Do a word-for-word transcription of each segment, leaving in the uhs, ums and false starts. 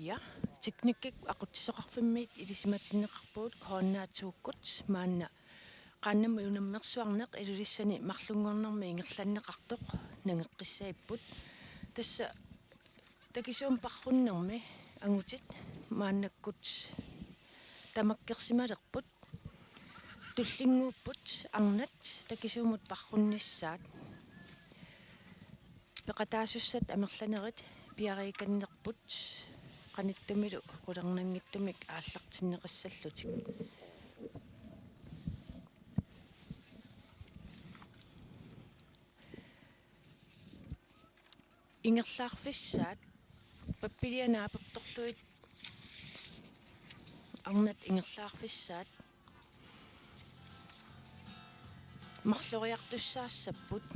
Ja, teknikkip aqutsisoqarfimmiit ilisimatinneqarpugut K N R to-kkut maanna qaannamut unammersuarneq Ilulissani marlunngornermi ingerlanneqartoq nangeqqissagipput. Tassa takisuumik parrunnermi angutit maannakkut tamakkersimalerput. Tullinnguupput arnat takisuumut parrunnissaat. Peqataasussat amerlanerit piariikannerput qanittumilu qularnanngitsumik aallartinneqassallutik. Ingerlaarfissaat, pappiliat naapertorlugit arnat ingerlaarfissaat marloriartussaassapput.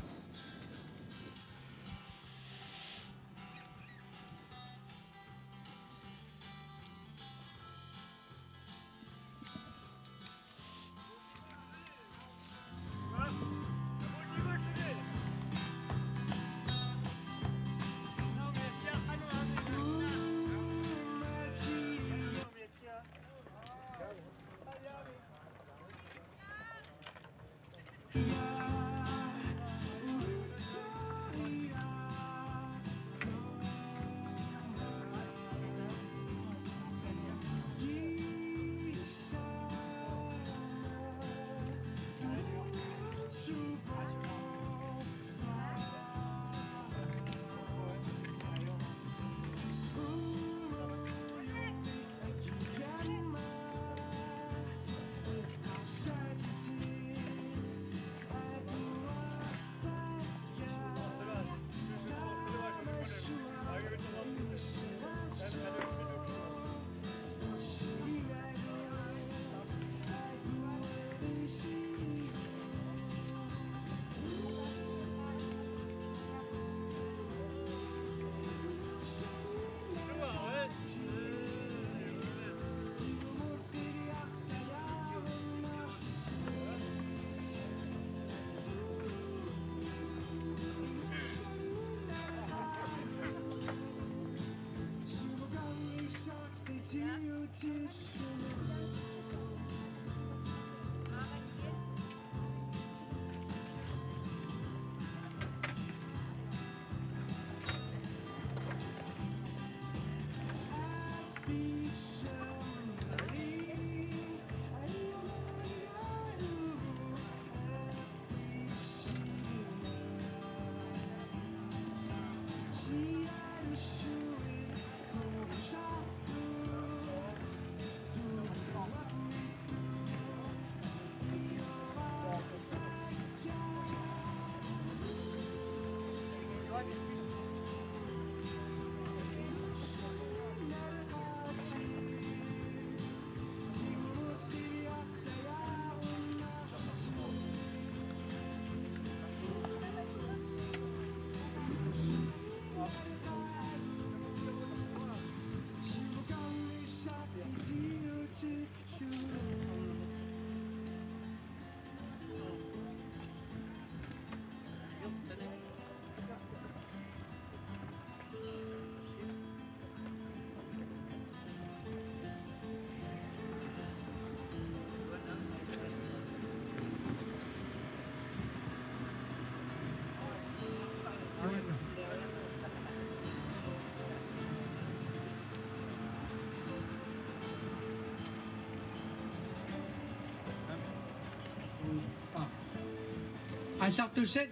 Aallartussat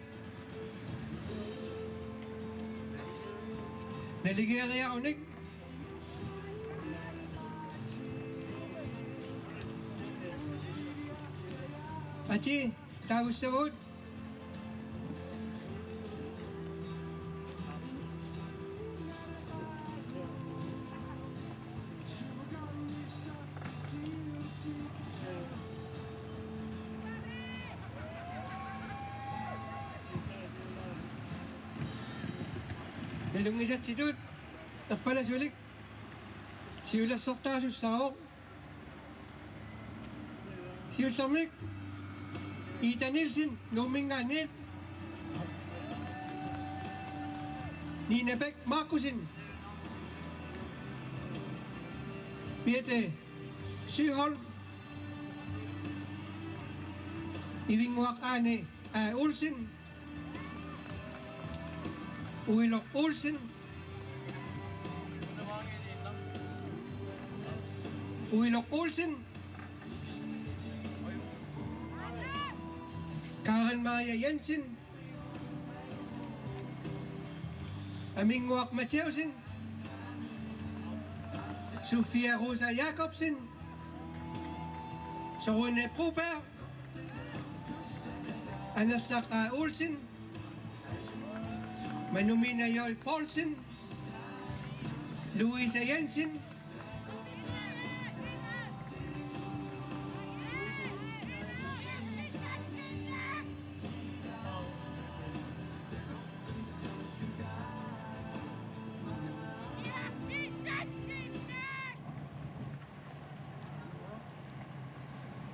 naligiiarunik. Atii, taagussavugut. Nalunngisatsitut erfalasulik siulersortaasussaavoq. Siullermik Ida Nielsen Nuumminngaanniit. Nina Bech Markussen. Birthe Søholm, Ivinnguaq Ane A. Olsen, Uiloq Olsen, Uiloq Olsen, Karen Maria Jensen, Aminnguaq Matthæussen, Sofia Rosa Jakobsen, Sørine Broberg, Anersaq A. Olsen, Manumina J. Poulsen, Louise Jensen,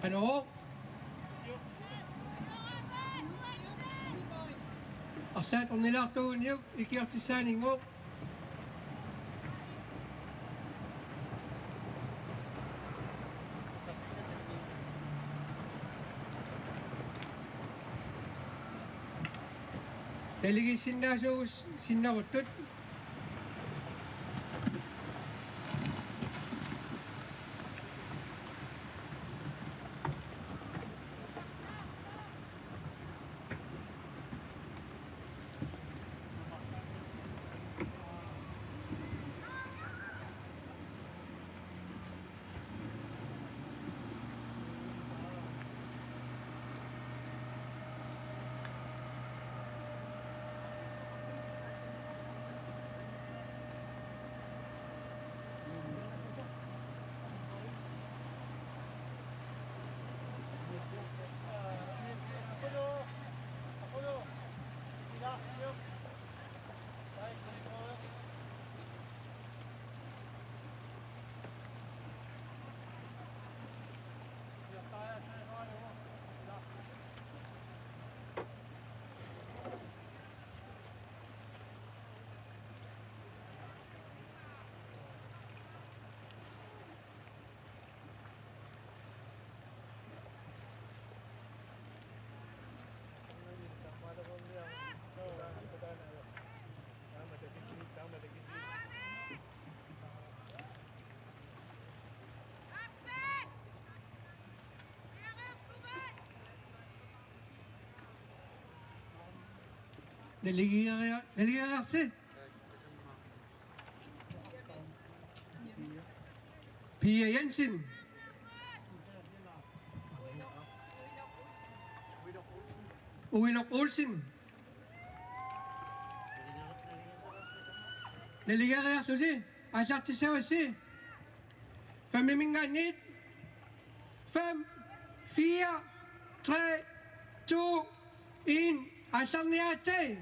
Qanoq? Arsaat ornilaartuuguniuk ikiortissaaninnguuq. Naligiissinnaasuugut sinneruttut. Naligiiria-, naligiiariarsi. Pia Jensen. Uiloq Olsen. Naligiiariarlusi. Aallartissavassi. Femiminngaanniit. Fem, fire, tre, to, en. Aallarniaatsi.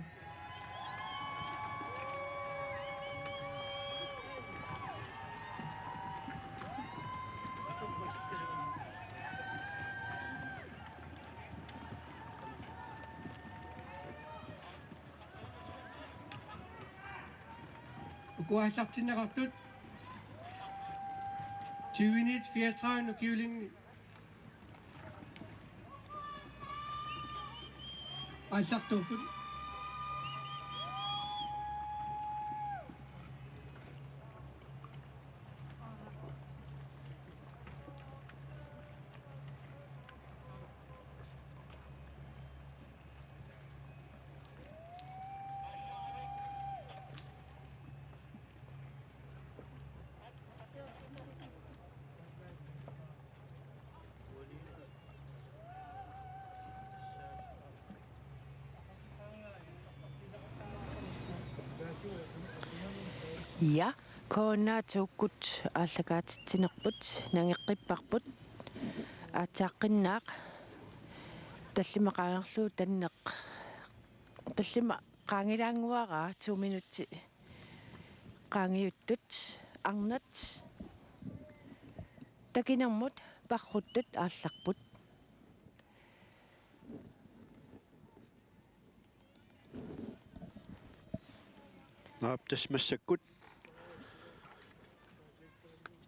Uku aallartinneqartut tyveniit fireogtredive ukiulinni aallartuupput. Ja, K N A to-kkut aallakaatitsinerput nangeqqipparput. Aatsaaqqinnaaq tallimat qaangerlugu tanneq. Tallimat qaangilaannguaraa to minutsit qaangiuttut arnat takinermut parruttut aallarput. Naap, tassa massakkut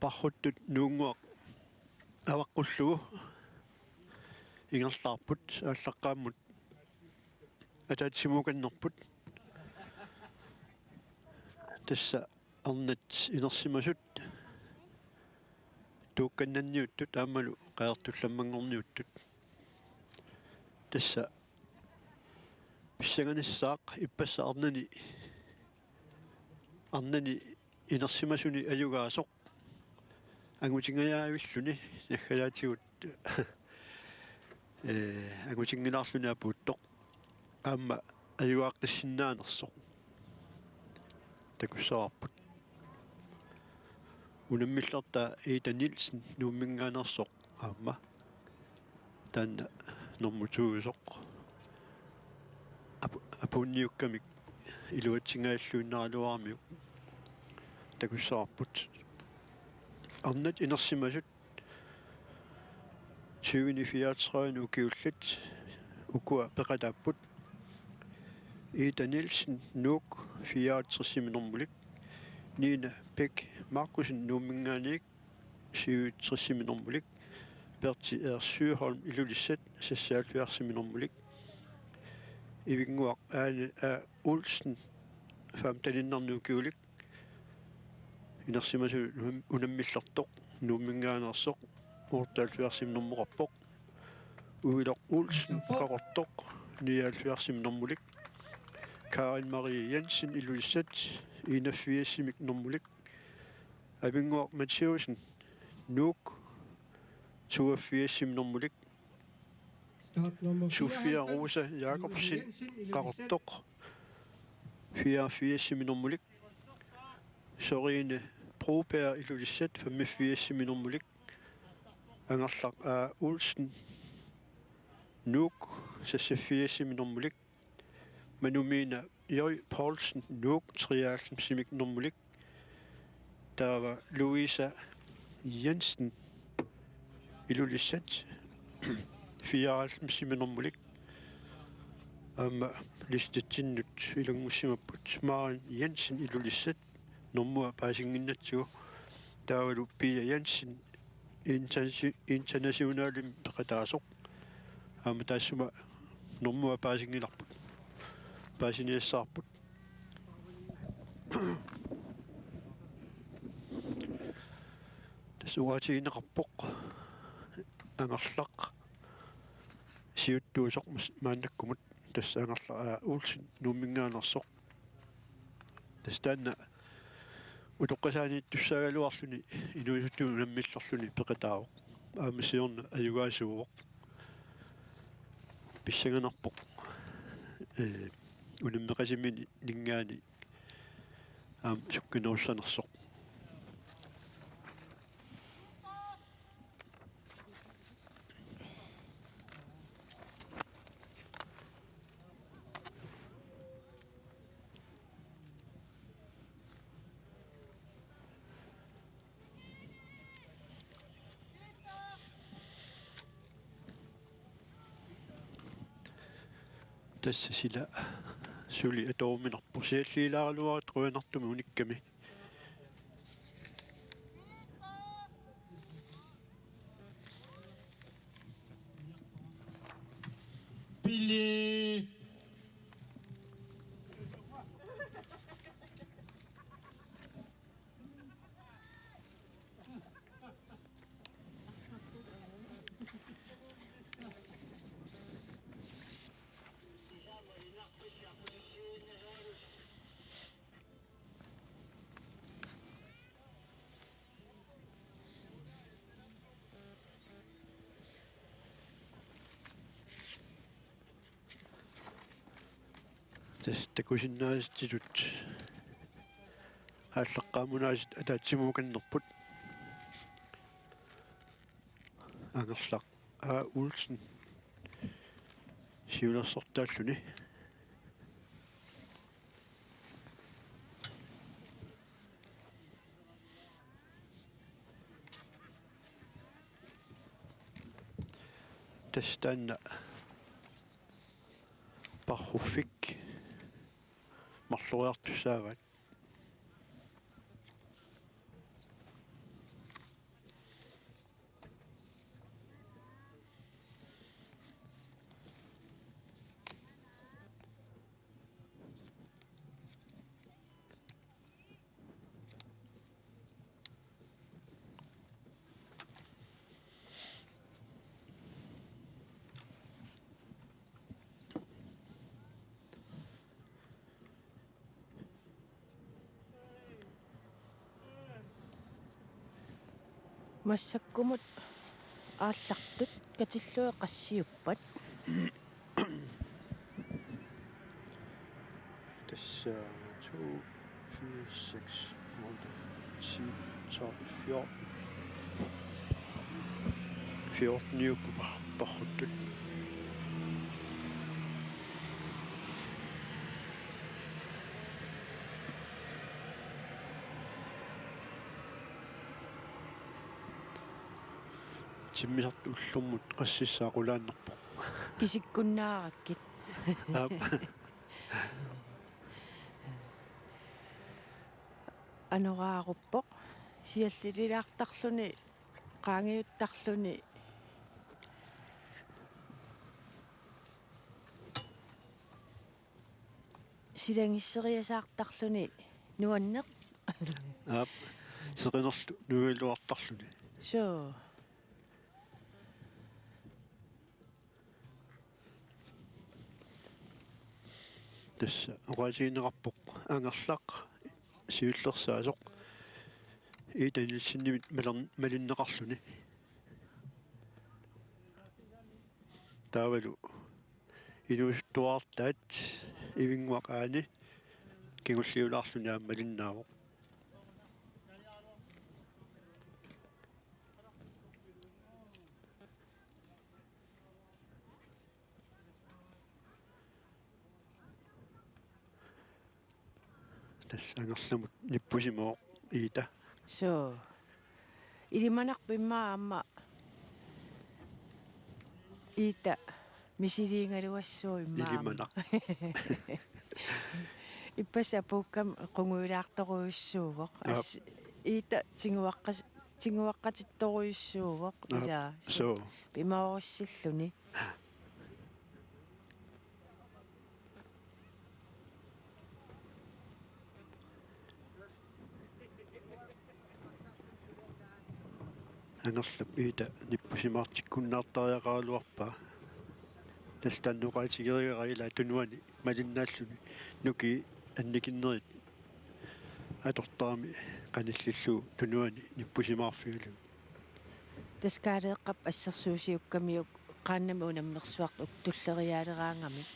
Parruttut Nuunnguaq avaqqullugu ingerlaarput, aallaqqaammut ataatsimuukannerput. Tassa arnat inersimasut tuukkannanniuttut aammalu qajartullammanngorniuttut. Tassa pissanganassaaq ippassaq arnani, arnani inersimasuni ajugaasoq angutingajaavilluni naggataatigut, ee, angutinngilaarluni apuuttoq. Aamma ajugaaqqissinnaannersoq takussavarput. Unammillertaa Ida Nielsen Nuumminngaanneersoq aamma taanna normu to-usoq apu-, apuunniukkamik iluatsinngilluinnaraluaramiuk takussavarput. Arnat inersimasut tyveni fireogtredive ukiullit ukua peqataapput: Ida Nielsen, Nuuk, fireogtres-imi normulik, Nina Bech Markussen Nuumminngaanniit, syvogtres-imi normulik, Berti R. Søholm Ilulissat, seksoghalvfjerds-imi normulik, Ivinnguaq Ane A. Olsen, femten-innerni ukiulik, inersimasut unam-, unammillertoq Nuumminngaanneersoq, otteoghalvfjerds-imi normukarpoq, Uiloq Olsen Qaqortoq, nioghalvfjerds-imi normulik, Karin Marie Jensen Ilulissat, enogfirs-imi normulik, Avinnguaq Mathiassen Nuuk, toogfirs-imi normulik, Sofia Rosa Jakobsen Qaqortoq, fireogfirs-imi normulik, Sørine Broberg Ilulissat, femogfirs-imi normulik, Angerlaq A. Olsen Nuuk, seksogfirs-imi normulik, Manumina J. Poulsen Nuuk, treoghalvfems-imi normulik, taava Louisa Jensen Ilulissat, fireoghalvfems-imi normulik, aamma listitsinnut ilanngussimapput, Maren Jensen Ilulissat, normua paasinnginnatsigu, taavalu Pia Jensen internatio-, internationalimi peqataasoq. Aamma taassuma normua paasinngilarput. Paasiniassavarput. Tassa uaatigineqarpoq Angerlaq siuttuusoq mas-, maannakkumut, tassa Angerlaq A. Olsen Nuumminngaanneersoq. Tassa taanna utoqqasaaniittussaagaluarluni inuusuttunut unammillerluni peqataavoq. Aamma siorna ajugaasuuvoq. Pissanganarpoq, ee, unammeqasiminngaanniit aamma sukkanerussanersoq. Tassa sila suli atoruminarpoq, sialliilaaraluartoq qujanartumik unikkami. Pili. Tassa takusinnaasatut aallaqqaammut aasiit ataatsimuukannerput. Angerlaq A. Olsen siulersortaalluni. Tassa taanna Parruffik marloriartussaavaat. Massakkumut aallartut katillugit qassiuppat? Tassa to, fire, seks, otte, ti, tolv, fjorten. Fjorteniupput par-, parruttut. Timmisartut ullormut qassissaat qulaannarpoq. Pisikkunnaarakkit. Aap. Anoraaruppoq. Siallililaartarluni, qaangiuttarluni. Silangisseriasaartarluni nuanneq. Aap. Seqinerlu nuiluartarluni. Suu. Tassa oqaatigineqarpoq Angerlaq siullersaasoq Ida Nielsenimit malern-, malinneqarluni. Taavalu inuusuttuartaat Ivinnguaq Aani kingulliulaarluni aamma malinnaavoq. Tassa Angerlamut nippusimavoq Ida. Suu. Ilimanarpoq immaqa aamma Ida misiliigaluassuuvoq immaqa aamma. Ilimanaq. Ippassaq apuukkami qungujulaartorujussuuvoq. Aap. As-, Ida tiguaqqas-, tiguaqqatittorujussuuvoq. Aap. Ilaa. Suu. Pimoorussilluni. Angerlap Ida nippusimaartikkunnaartariaqaraluarpaa. Tassa taanna oqaatigereerpara ilaa tunuani malinnaalluni nukii annikinnerit atortarami qanillillugu tunuani nippusimaarfigalugu. Tassa Kaaleeqqap assersuusiukkamiuk qaannamik unammersuartut tulleriaaleraangamik.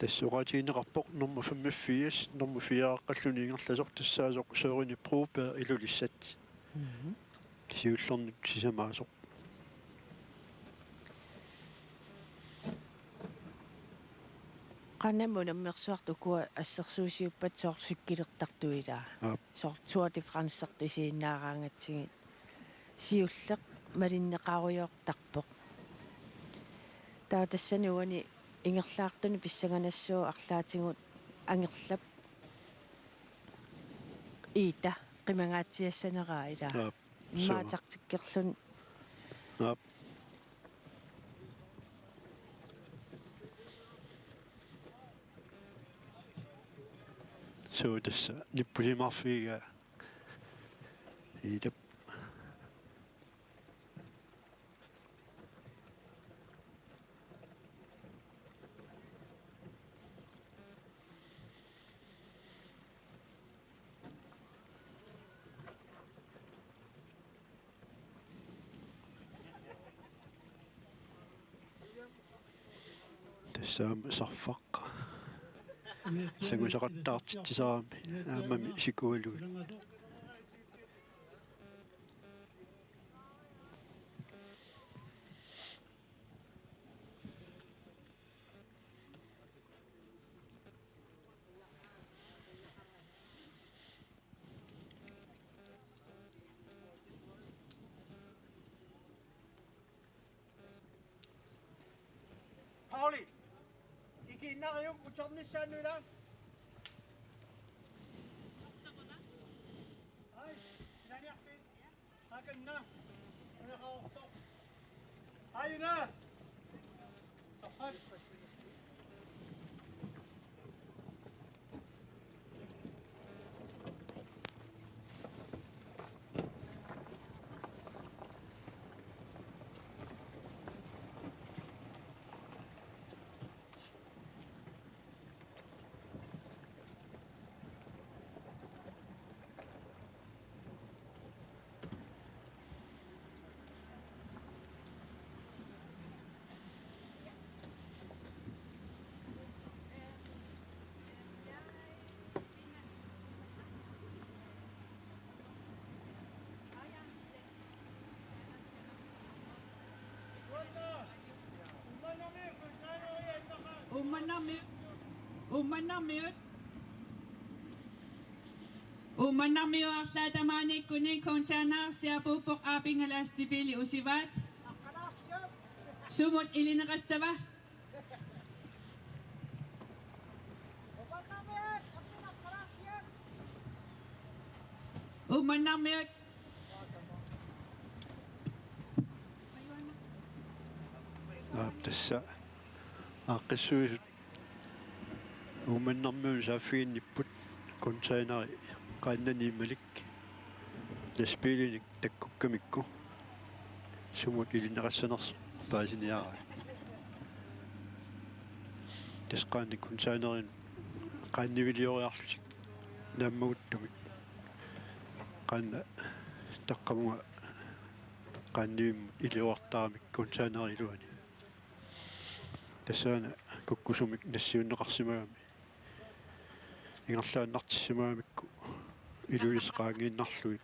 Tassa oqaatigineqarpoq nummer femogfirs, nummer fire-qqalluni ingerlasoq tassaasoq Søren Broberg Ilulissat. Mhm. Siullermik sisamaasoq. Qaannamik unammersuartut ukua assersuusiuppat soorlu cykelertartut ilaa. Aap. Soorlu Tour de France-ertut isiginnaaraangatsigit siulleq malinneqarujoortarpoq. Taava tassani uani ingerlaartuni pissanganassuuvoq arlaatigut Angerlap Ida qimangaatsiassaneraa ilaa. Aap. Immaqa suu taktikkerluni. Aap. Suu tassa nippusimaarfigigaa Idap. Tassa aamma sarfaq. Sangusaqattaartitsisarami aammami sikualui. Pauli, ikiinnariuk uternissaannuila. Ai, naniarpit. Akanna. Una qaortoq. Ai, una. Soqqat. Uummannarmiut. Uummannarmiut arlaat tamaanikkuni container siapuuppoq, aapinga lastbiili usivaat. Sumut ilineqassava? Uummannarmiut. Aap, tassa aaqqissuisut Uummannarmiunut saaffiginnipput, containeri qaannani malik lastbiilinik takkukkamikku sumut ilineqassanersoq paasiniaraat. Tassa qaannat containerinut qaannivilioriarlutik naammaguttumik, qaannat taqqamunga qaannivimmut iliortaramik containeri iluani. Tassaana kukkusumik nassiunneqarsimagami, ingerlaannartissimagamikku Ilulissat qaangiinnarlugit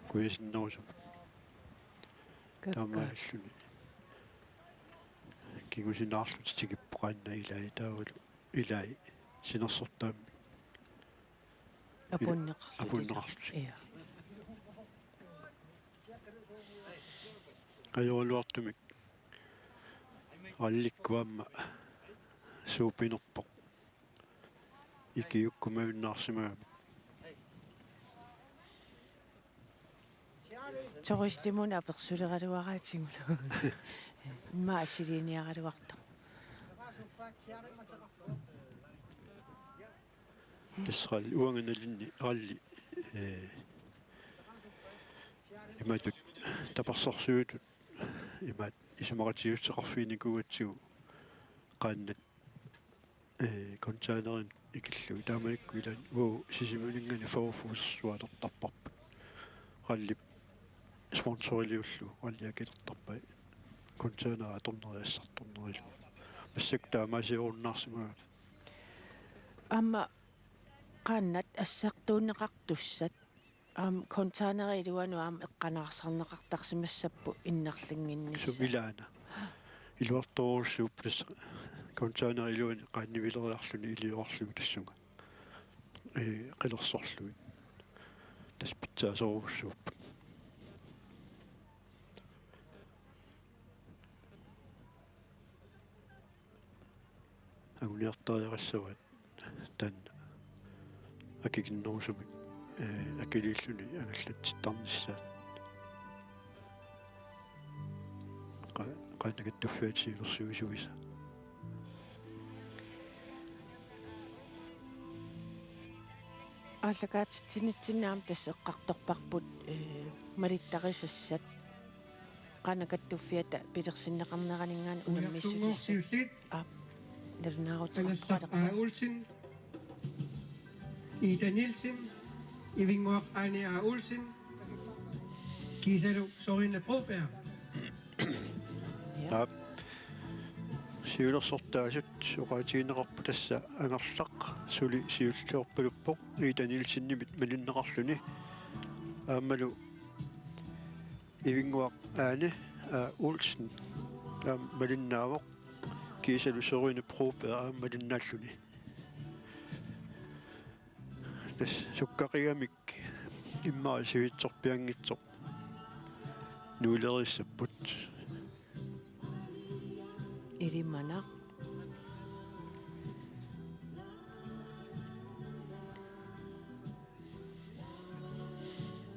kujasinnerusumik. Kakkaak. Taamaalilluni kingusinaarlutik tikippoq qaannat ilai taavalu ilai sinersortaammik. Apunneqarlutik. Apunneqarlutik. Ja. Ajoraluartumik rallikkut aamma suupinerpoq ikiuukkumajunnaarsimagamik. Turistimut apersuleraluaraatigut. Immaqa assiliiniaraluartoq. Tassa ralli, uanga nalinni ralli, eh, imatut tapersersuisutut imaat isumaqatigiissuteqarfiginikuugatsigu qaannat, eh, containerinut ikillugit. Taamanikkut ilaanni uagut Sisimiuninngaanniit fyrre fodersualertarparput. Rallip sponsoriliullugu, ralli akilertarpai containeri atorneri assartornerilu. Massakkut taamaasiorunnaarsimagami. Aamma qaannat assartuunneqartussat aamma containeri iluanut aamma eqqanaarsarneqartarsimassapput innarlinnginnissaa. Sumi ilaana. Iluartorujussuupput tassa containeri iluani qaannivileriarluni iliorarlugit tassunga. Ee, qilersorlugit. Tassa pitsaasorujussuupput. Anguniartariaqassavaat taanna akikinnerusumik, eh, akiliilluni angallatsittarnissaat. Qa-, qaannat kattuffiata siulersuisuisa. Aallakaatitsinitsinni aamma tassa eqqartorparput, eh, malittarisassat. Qaannat kattuffiata pilersinneqarneraninngaanniit unammissutissaat. Siulliit. Aap. Nalunaaruteqartoq. Angerlaq A. Olsen, Ida Nielsen, Ivinnguaq Ane A. Olsen, kiisalu Sørine Broberg. Ja. Aap. Siulersortaasut oqaatigineqarput tassa Angerlaq suli siulliorpaluppoq Ida Nielsenimit malinneqarluni. Aammalu Ivinnguaq Ane A. Olsen aamma malinnaavoq, kiisalu Sørine Broberg aamma malinnaalluni. Tassa sukkaqigamik immaqa sivitsorpianngitsoq nuileriissapput. Ilimanaq.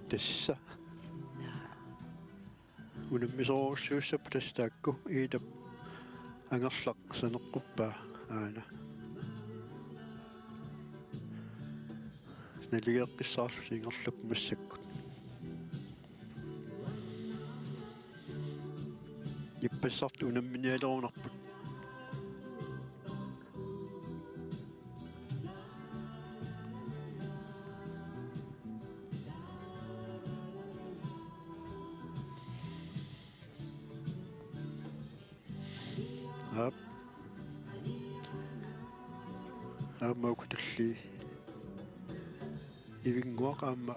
Tassa. Naa. Unammisorujussuussapput tassa taakku, Iidap Angerlaq saneqquppaa aana. Naligeeqqissaarlusi ingerlapput massakkut. Ippassartut unamminialerunarput. Aap. Aamma uku tulliit. Ivinnguaq aamma.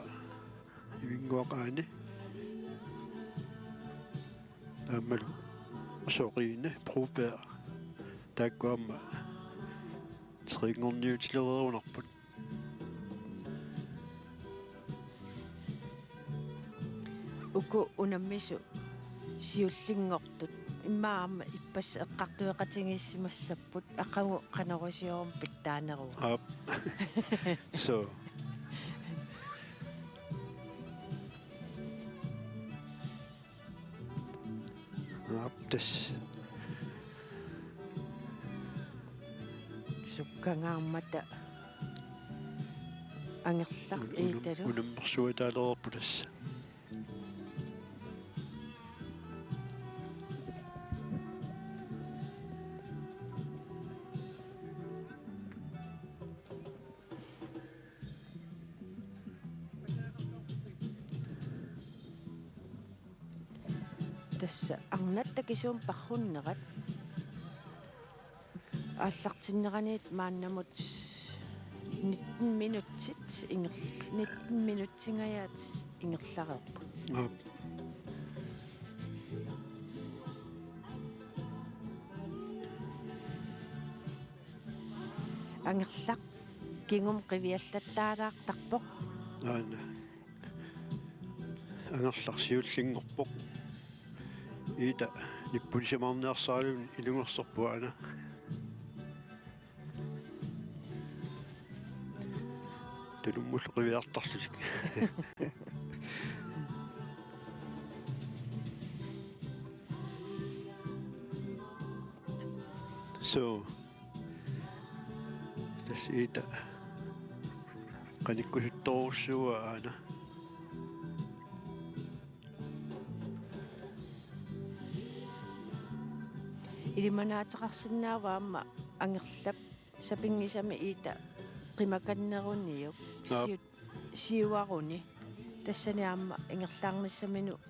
Ivinnguaq Ane. Aammalu Sørine Broberg. Taakku aamma Trinngorniutilereerunarput. Uku unammisut siullinngortut immaqa aamma ippassaq eqqartueqatigiissimassapput, aqagu qanoq iliorluni pitsaaneruvoq. Aap. So. Aap, tassa. Sukkangaarmata angerlaq. Un-, unam-, iitalu. Unammersuataalereerpoq tassa. Tassa arnat takisuumik parrunnerat. Aallartinneraniit maannamut nitten minutsit inger-, nitten minutsingajaat ingerlareerput. Aap. Angerlaq kingumut qiviallattaalaartarpoq. Aana. Angerlaq siullinngorpoq. Iita nippusimaarniarsaralugu ilungersorpoq aana. Tanummullu qiviartarlutik. So. Tassa Iita qanikkusuttorujussuuaa aana. Ilimanaateqarsinnaavoq aamma angerlap sapinngisamik Iita qimakanneruniuk. Aap. Siu-, siuaruni. Tassani aamma ingerlaarnissaminut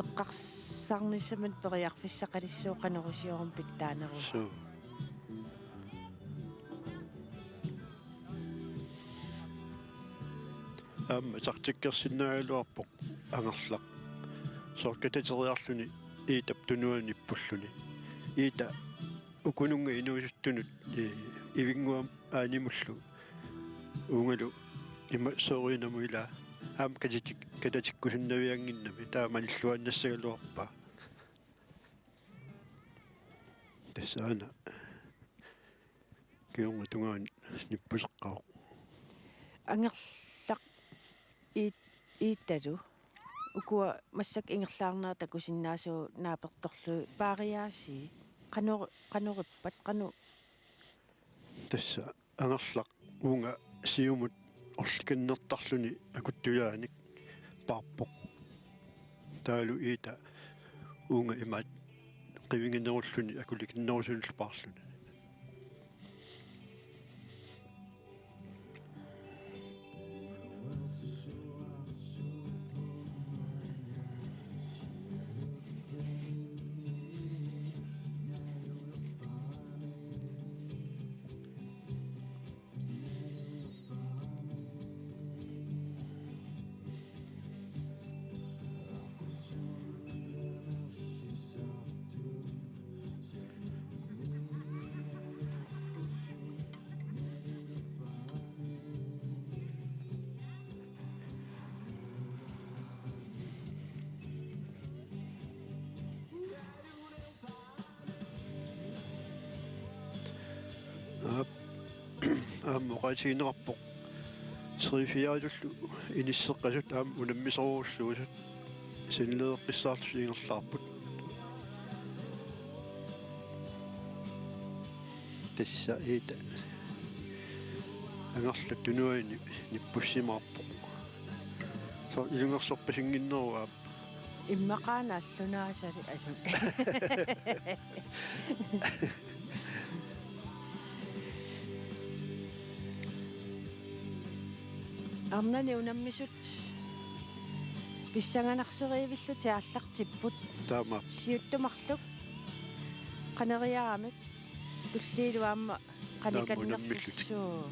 eqqarsarnissaminut periarfissaqalissuuq qanoq iliorluni pitsaaneruvoq. Suu. Aamma taktikkersinnaagaluarpoq angerlaq. Soorlu katateriarluni Iitap tunuani nippulluni. Iita ukununnga inuusuttunut, ee, ivinnguamik aanimullu uungalu ima sooriinamut ilaa aamma katatik-, katatikkusunnaviannginnami taava malilluaannassagaluarpaa. Tassa aana kingorna tungaanut nippuseqqavoq. Angerlaq Iit-, Iitalu. Ukua massakkut ingerlaarnerat takusinnaasuuvoq naapertorlugit paariaasii. Qano-, qanorippat, qanoq? Tassa angerlaq uunga siumut orlikannertarluni akuttujaanik paarpoq. Taavalu Iita uunga imaat qiviginerulluni akulikinnerusunillu paarluni. Aap. Aamma oqaatigineqarpoq. Tre-fireatullu inisseqqasut aamma unammisorujussuusut. Sanileeqqissaartut ingerlaarput. Tassa Iita angerlap tunuani nippussimaarpoq. Soorlu ilungersorpasinnginneruvoq aap. Immaqaana allunaasali asuk. Arnani unammisut pissanganarsereerivillutik aallartipput. Taamaappoq. Siuttumarluk qaneriaramik tulliilu aamma qanikannerlutik. Taama unammilutik. Suu.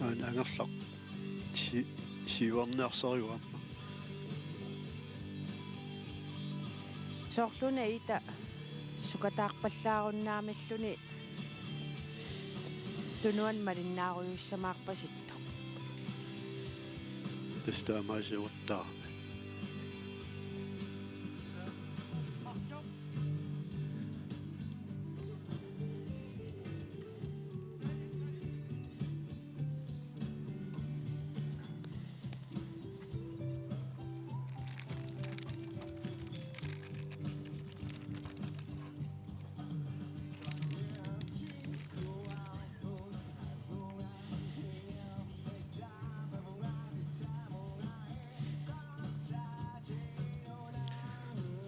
Aana angerlaq si-, siuarniarsarivoq aamma. Soorlu una Iita Sukataarpallaarunnaamilluni tunuani malinnaarujussuussamaarpasittoq. Tassa taamaasiortarami.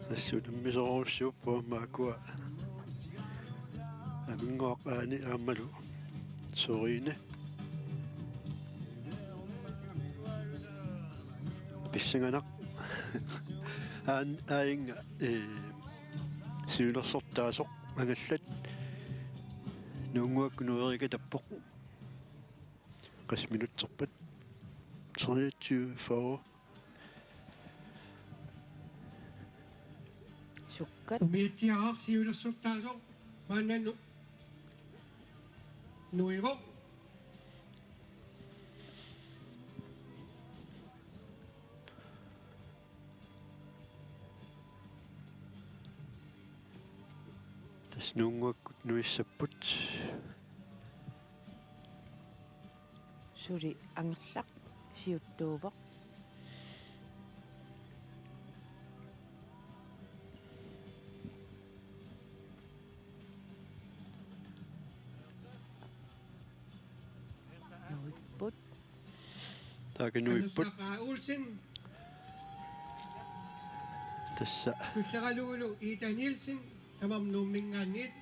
Tassa unammisoorujussuupput aamma ukua. Aminnguaq Aani aammalu Sorine. Pissanganaq. Aan-, aajunga, ee, siulersortaasoq angallat. Nuunnguakkut nuerikatappoq. Qassit minutserpat? Treogtyve fyrre. Sukkat. Umiatsiaq siulersortaasoq maanna nu-, nuivoq. Tassa Nuunnguakkut nuissapput. Suli Angerlaq siuttuuvoq. Nuipput. Taakku nuipput. Angerlaq A. Olsen. Tassa. Tulleralugulu Ida Nielsen, tamarmik Nuumminngaanniit.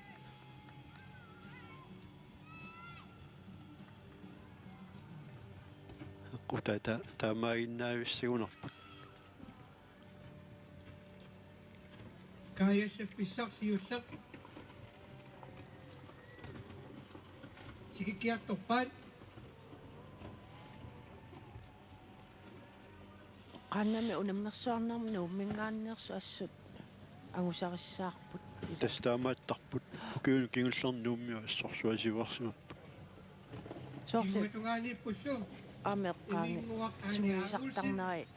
Aquta ta-, taamaaginnaavissagunarput. Kaajallaffissaq siulleq tikikkiartorpaat. Qanami unammersuarnermi Nuumminngaanneersut assut angusarissaarput. Tassa taamaattarput. Ukiuni kingullerni Nuummiut assorsuaq siuarsimapput. Soorlu Kinguatungaaniippullu. Ameqqaani Iminguaq Aani sungiusartarneri,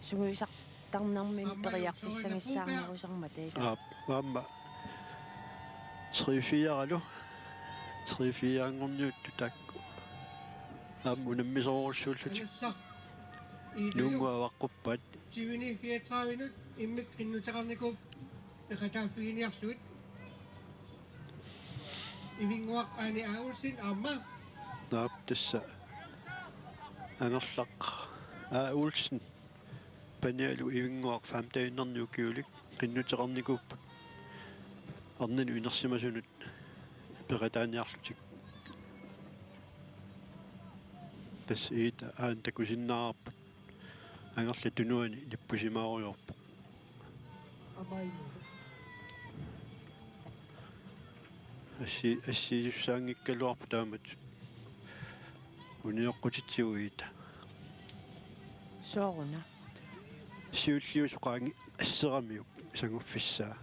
sungiusartarnermini Aamma periarfissagissaarnerusarmata ilaa. Aap, aamma. Tre fire-lu. Tre fire-nngorniuttut taakku. Aamma unammisoorujussuullutik. Angerlaq. Iidalu. Nuunnguaq avaqquppaat. Tyveni fireogtredive-nut immikkut qinnuteqarnikuupput peqataaffiginiarlugit. Iminguaq Aani A. Olsen aamma. Naap, tassa Angerlaq A. Olsen. Panialu Iminguaq femten-erni ukiulik qinnuteqarnikuupput arnanut inersimasunut peqataaniarlutik. Tassa Iida aana takusinnaavarput. Angerlap tunuani nippusimaarujoorpoq. Assi-, assiisussaanngikkaluarpoq taamatut. Unioqqutitsivuit. Sooruna. Siulliusoq qaangi asseramiuk sanguffissaa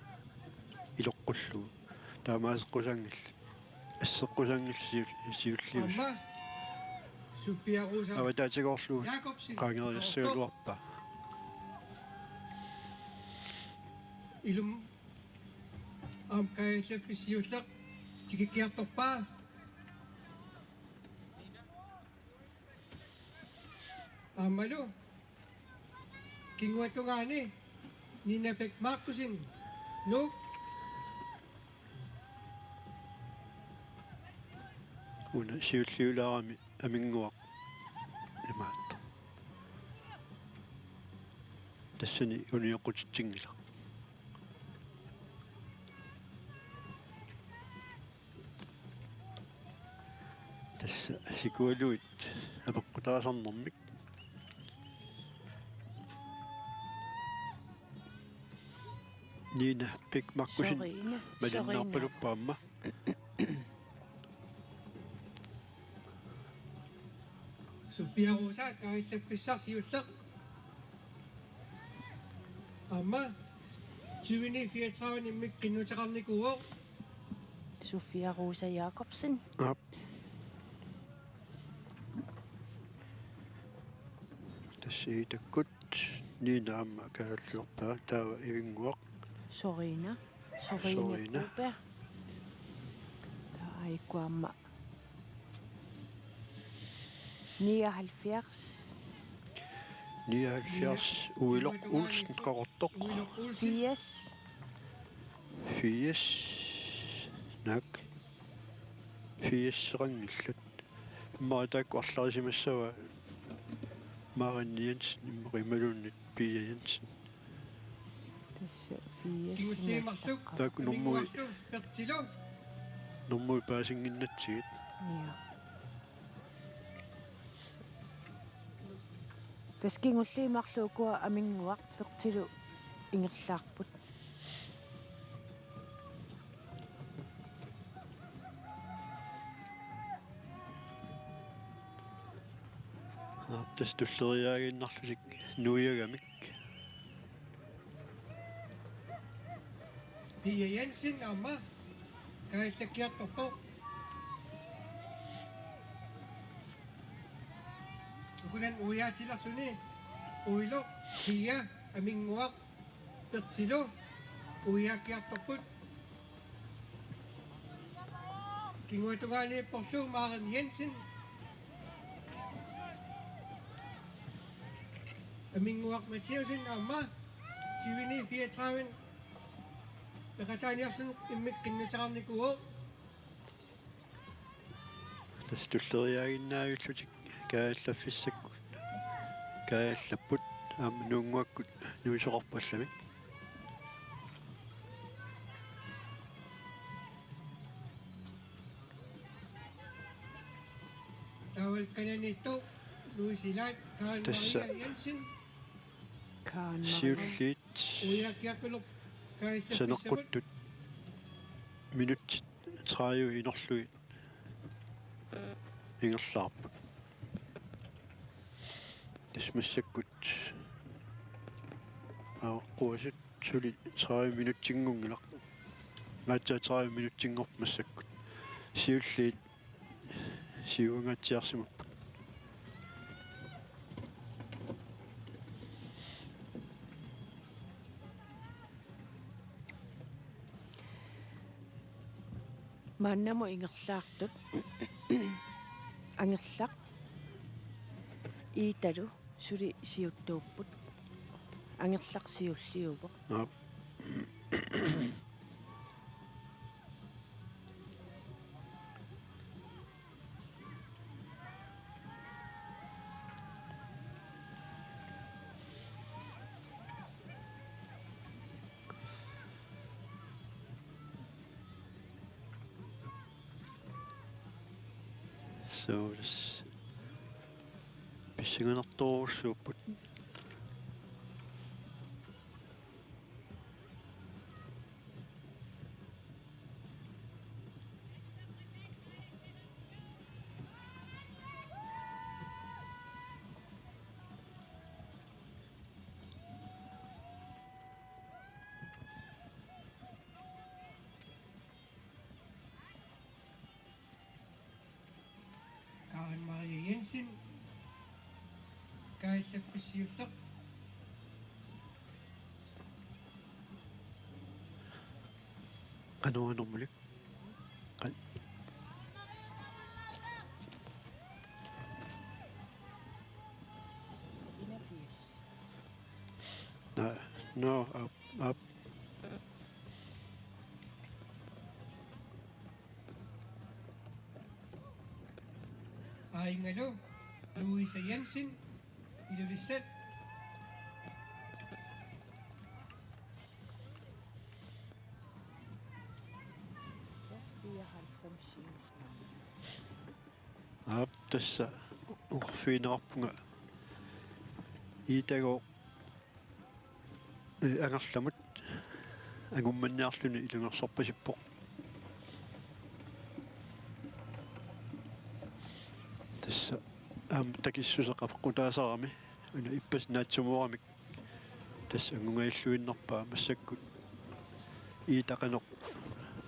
iloqqullugu. Taamaaseqqusanngillat. Asseqqusanngillat siul-, siulliusoq. Aamma Sofia Rosa. Avataatigoorlugu Jakobsen. Qaangeriassagaluarpaa. Ilum aamma kaajallaffissaq siulleq tikikkiartorpaa. Aammalu Kinguatungaani Nina Bech Markussen, Nuuk. Una siulliulaarami Aminnguaq imaattoq. Tassani unioqqutitsinngilaq. Tassa sikualuit apeqqutaasarnermik. Nina Bech Markussen. Sorine. Malinnaarpaluppoq aamma. Sofia Rosa, kaajallaffissaq siulleq. Aamma Tyveni fireogtredive immikkut qinnuteqarnikuuvoq. Sofia Rosa Jakobsen. Aap. Tassa Iitakkut Nina aamma kaajallerpaa, taava Ivinnguaq. Sorina. Sorina Sorina. Kuupia. Taava ikku aamma nioghalvfjerds. Nioghalvfjerds, Uiloq Olsen Qaqortoq. Firs. Firs. Naak. Firseqanngillat. Immaqa taakku arlarisimassavaat Marianne Jensen immaqa imaluunniit Pia Jensen. Tassa firs. Kingulliit marluk. Taakku normui. Aminnguarlu Bertilu. Normui paasinnginnatsigit. Ja. Tassa kingulliit marluk ukua Aminnguaq Bertilu ingerlaarput. Aap, tassa tulleriiaaginnarlutik nuiagamik. Pia Jensen aamma kaajallakkiartorpoq. Ukunani uiaatilersuni Uiloq, Pia, Aminnguaq, Bertilu uiaakkiartorput. Kinguaatungaaniipporlu Maren Jensen. Aminnguaq Mathiassen aamma tyveni fireogtredive peqataaniarluni immikkut qinnuteqarnikuuvoq. Tassa tulleriiaaginnaavillutik kaajallaffissakkut kaajallapput, aamma Nuunnguakkut nuisoqarput allamik. Taavalu kananiittoq Louise Ilaat, Karen Tassa Maria Jensen. Karen Maria. Siulliit uiaakkiartorpoq kaajallaffissakkut. Saneqquttut minutsit tredive inorlugit ingerlaarput. Tassa massakkut aaqquasut suli tredive minutsinngunngilaq. Aatsaat tredive minutsinngorpoq massakkut. Siulliit siuangaatsiarsimapput. Maannamut ingerlaartut Angerlaq Iitalu suli siuttuupput. Angerlaq siulliuvoq. Aap. Soorlu pissanganartorujussuupput. Karen Maria Jensen, kaajallaffissaaq. Qanoq anormalik? Qan-, na, no, aap, aap. Aajungalu Louise Jensen, Ilulissat. Aap, tassa oqarfigineqarpunga Iitagooq, eh, Angerlamut angummanniarluni ilungersorpasippoq. Tassa aamma takissuseq apeqqutaasarami, una ippassaq naatsumooramik. Tassa angunngajalluinnarpaa massakkut. Iita qanoq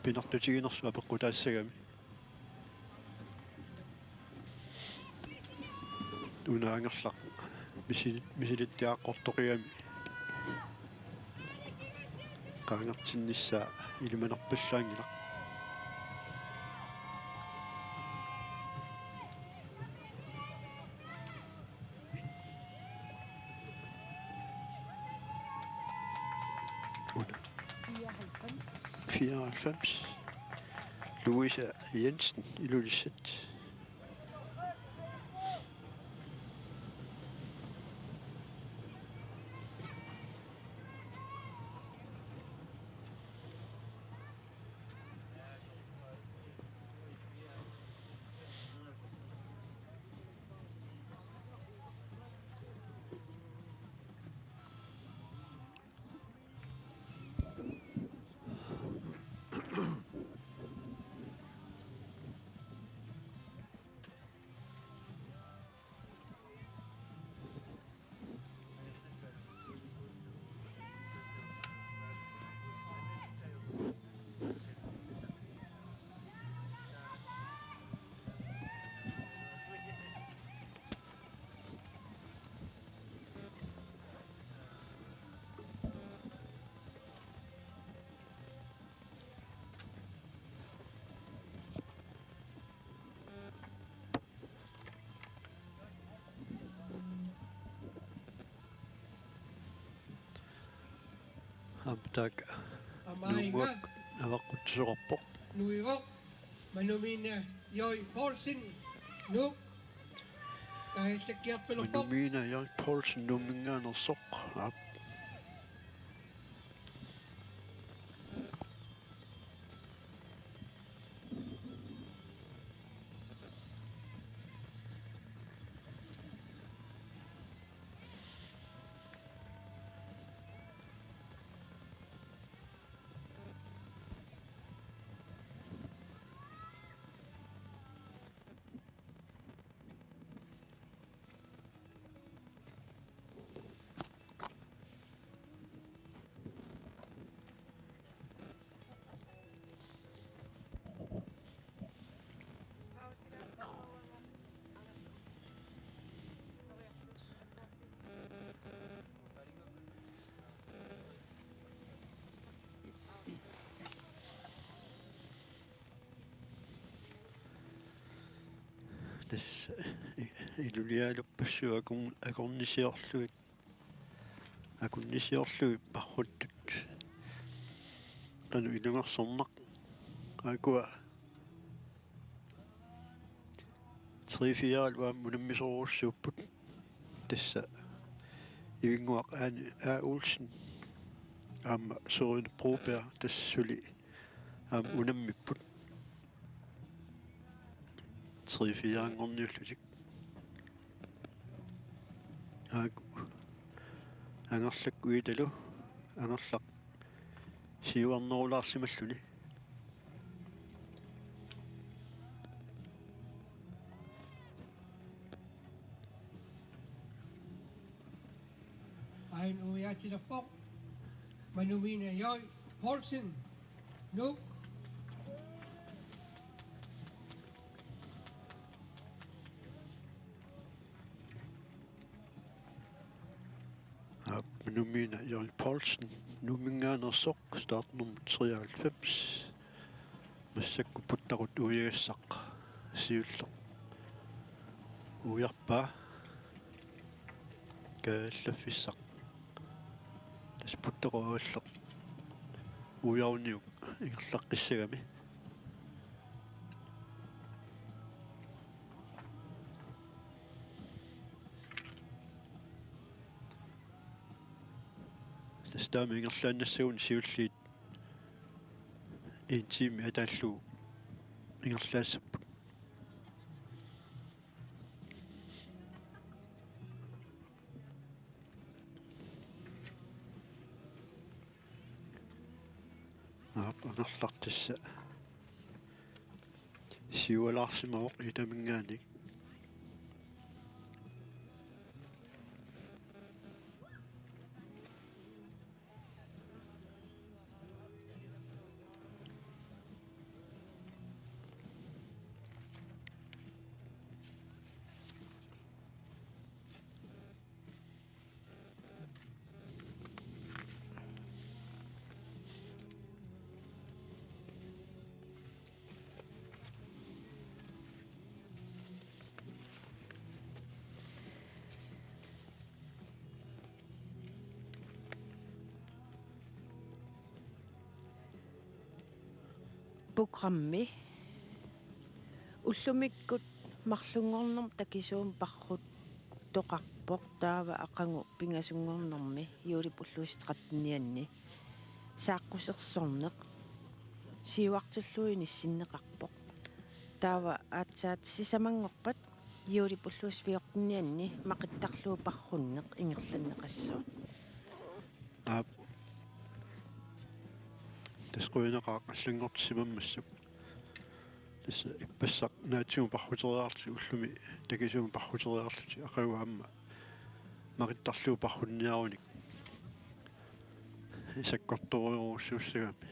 pinartutiginersoq apeqqutaassagami. Una Angerlaq misi-, misilittiaqqortoqigami. Qaangertinnissaa ilimanarpallaanngilaq. Fireoghalvfems. Fireoghalvfems. Louise Jensen, Ilulissat. Aamma taakku Aamma Nuummuak aamma avaqquttusoqarpoq. Nuivoq, Manumina Joi Poulsen, Nuuk, kaajallakkiartulerpoq. Manumina Joi Poulsen, Nuumminngaanneersoq. Aap. Tassa iluliaalerpassuit akun-, akornisiorlugit, akornisiorlugit parruttut. Qanoq ilungersornaq. Aakkua tre fire aamma unammisorujussuupput. Tassa Ivinnguaq Aani A. Olsen aamma Søren Broberg tassa suli aamma unammipput. Tre fire-nngorniullutik. Aaku Angerlakkut Iitalu, Angerlaq siuarnerulaarsimalluni. Ain uiaatilerpoq Manumina Joi Poulsen, Nuuk. Aap, Manumina Joi Poulsen, Nuumminngaanneersoq, startnummer treoghalvfems. Massakkut puttaqut uiagassaq siulleq uiarpaa. Kaajallaffissaq. Tassa puttaqut aavalleq uiaruniuk ingerlaqqissagami. Tassa taama ingerlaannassaguni siulliit en time ataallugu ingerlaassapput. Aap, Angerlaq tassa siualaarsimavoq Iitaminngaanniit. programmi ullumikkut marlunngornermi takisuumik parruttoqarpoq, taava aqagu pingasunngornermi juulip ullusi trettenianni saaqqusersorneq siuartillugu inissinneqarpoq. Taava aatsaat sisamanngorpat juulip ullusi fjortenianni maqittarlugu parrunneq ingerlanneqassaaq. Aap. Tassa qujanaqaaq allanngortissimammassuk. Tassa ippassaq naatsumik parruteriarlutik, ullumi takisuumik parruteriarlutik, aqagu aamma maqittarlugu parrunniarunik sakkortoorujussuussagami.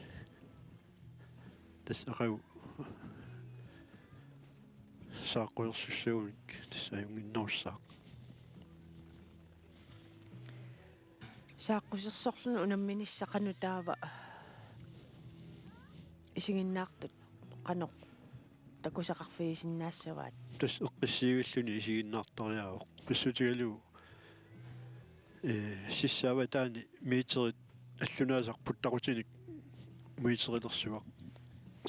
Tassa aqagu saaqqusersussagunik tassa ajunnginnerussaaq. Saaqqusersorluni unamminissaq qanoq taava isiginnaartut qanoq takusaqarfigisinnaassavaat? Tassa eqqissiivilluni isiginnaartariaqarpoq. Pissutigalugu, ee, sissaavataani meterit allunaasaq puttaqutinik meterilersugaq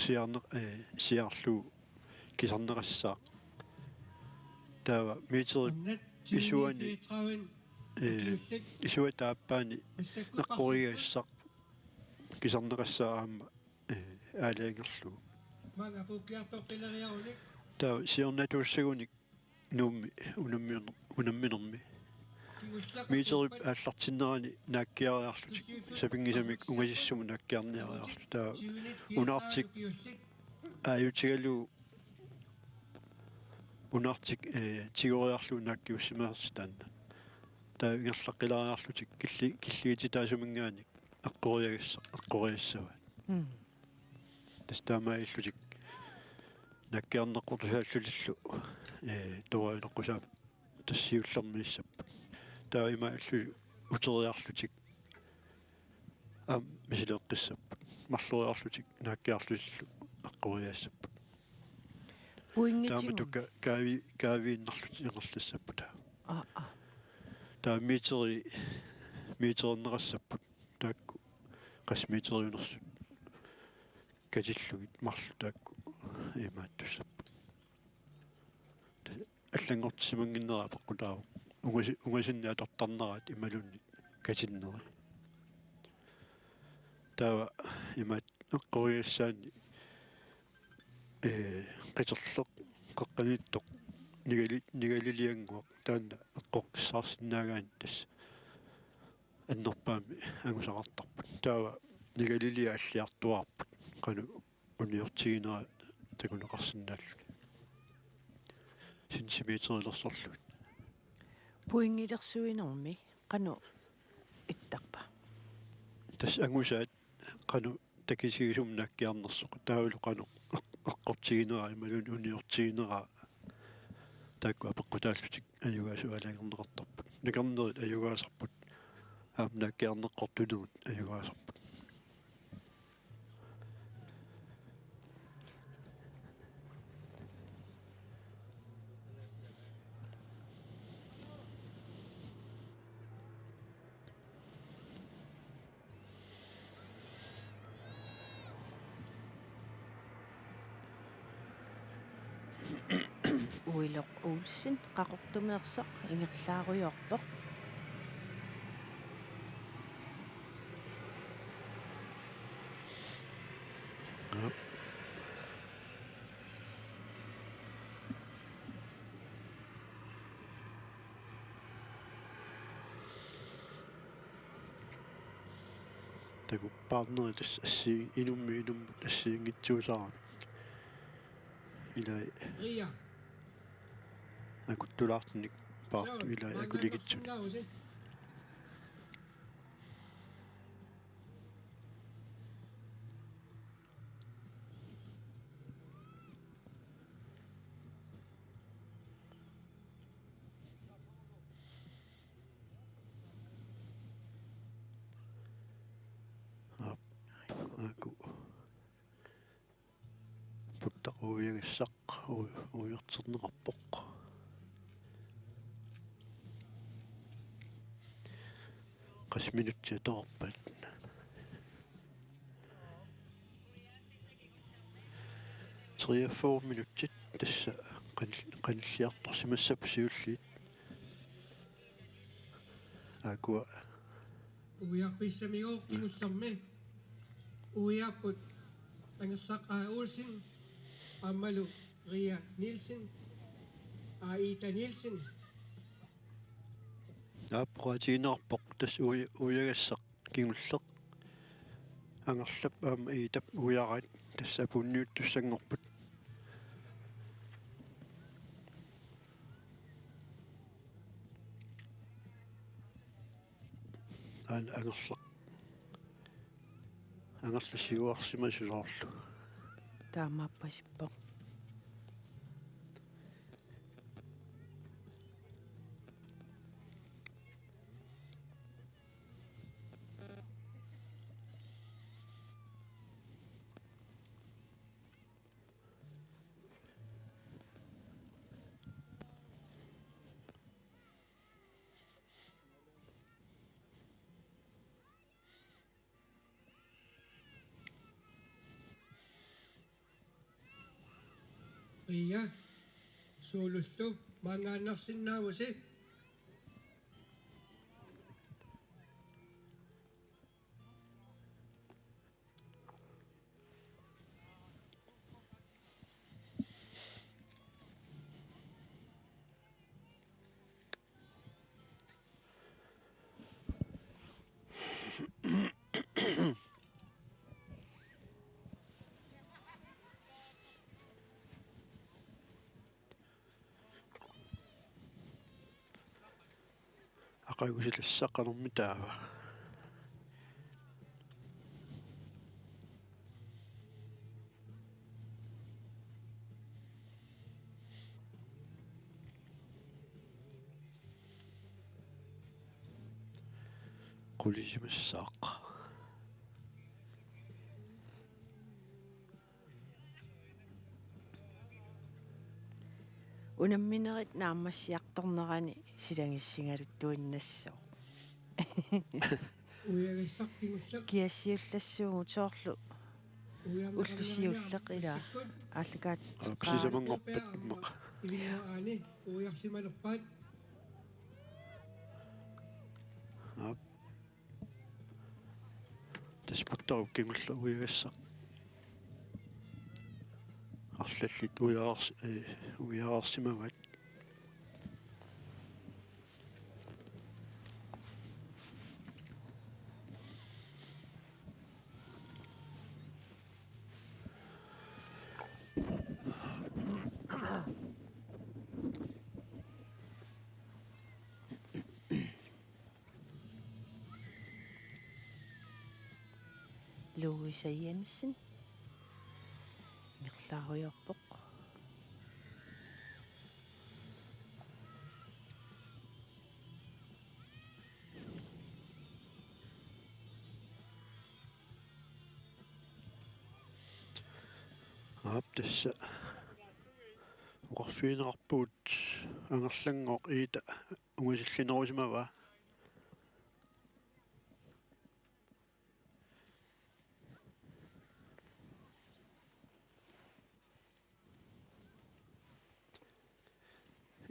siaarneq, ee, siaarlugu kisarneqassaaq. Taava meterip isuani, ee, isuata aappaani eqqorigassaq kisarneqassaaq aamma, ee, aalajangerlugu. Taava siornatuussagunik Nuummi unammin-, unamminermi meterip aallartinnerani naakkiariarlutik, sapinngisamik ungasissumut naakkiarniariarlutik. Taava unaartik aajutigalugu unaartik, ee, tigoriarlugu naakkiussimasatik taanna. Taava ingerlaqqilaariarlutik killi-, killigititaasuminngaanniit eqqoriagassaq, eqqoriassavaat. Mm. Tassa taamaalillutik naakkiarneqqortusaallutillu, ee, torajuneqqusaap tassa siullermiissapput. Taava imaallu uteriarlutik aamma misileeqqissapput. Marloriarlutik naakkiarlutillu eqqoriassapput. Pointitsigut. Taamatut ka-, kaavi-, kaaviinnarlutik ingerlassapput taava. Aa, aa. Taava meteri, meterineqassapput. Taakku qassit meteriunersut katillugit marluk taakku imaattussapput. Allanngortissimannginnera peqqutaavoq. Ungasi-, ungasinni atortarneraat imaluunniit katinneri. Taava imaat eqqoriassaanni, ee, qiterleq qeqqaniittoq nigali-, nigaliliannguaq taanna eqqoqqissaarsinnaagaanni tassa annerpaamik angusaqartarput. Taava nigaliliat alliartuaarput qanoq uniortiginera takuneqarsinnaalluni. Centimeterilersorlugit. Pointilersuinermi qanoq ittarpa? Tassa angusaat qanoq takitigisumik naakkiarnersoq. Taavalu qanoq eq-, eqqortiginera imaluunniit uniortiginera taakku apeqqutaallutik ajugaasut aalajangerneqartarput. Nakornerit ajugaasarput. Aamma naakkiarneqqortunerit ajugaasarput. Uiloq Olsen Qaqortumeersoq ingerlaarujoorpoq. Aap. Takupaarnerit tassa assi-, inummit inummut assigiinngitsuusaramik. Ilai. Ria. Akuttulaartunik paartut ilai akuligitsunik. Aap. Aaku. Puttaq uiagassaq u-, uiarterneqarpoq. Qassit minutsit atoraat. Julian Pitzegik unnermi Treogfyrre minutsit tassa qan-, qanilliartorsimassapput siulliit. Aakkua. Uiarfissamigooq kingullermi. Uiapput Angerlaq A. Olsen aammalu Ria Nielsen, Aida Nielsen. Aap, oqaatigineqarpoq tassa ui-, uiagassaq kingulleq. Angerlap aamma Iitap uiaraat tassa apuunniuttussanngorput. An-, Angerlaq. Angerlaq siuarsimasoq soorlu. Taamaappasippoq. Ria, suulullu maangaannarsinnaavusi? Aqagusilassaqarnermi taava. Qulisimassaaq. Unamminerit naammassiartornerani silagissigaluttuinnassooq. Uiagassaq kingulleq. Kiassiullassuugut soorlu ullut siulleq ilaa aallakaatitseqqaarput. Aap, sisamanngorpat immaqa. Ilinngua aani uiarsimalerpaat. Aap. Tassa puttarup kingulleq uiagassaq. Arlallit uiareers-, ee, uiareersimavaat. Louise Jensen. Ingerlaarujoorpoq. Aap, tassa. Oqarfigineqarpugut Angerlanngooq Iita ungasillinerusimavaa.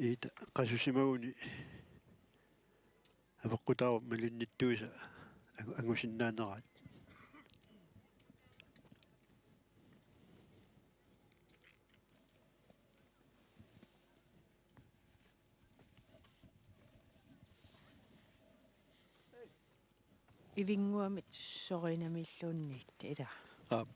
Iita qasusimaguni apeqqutaavoq malinnittuisa angu-, angusinnaaneraat. Ivinnguamit sorinamiilluunniit, ilaa. Aap.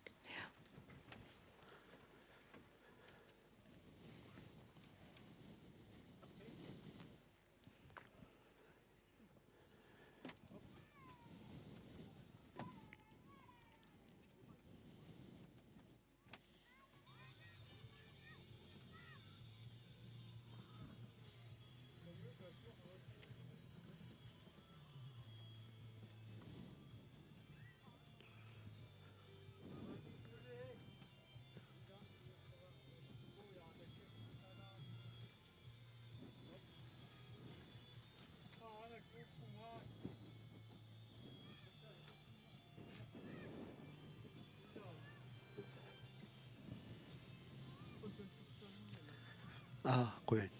Aa, qujan.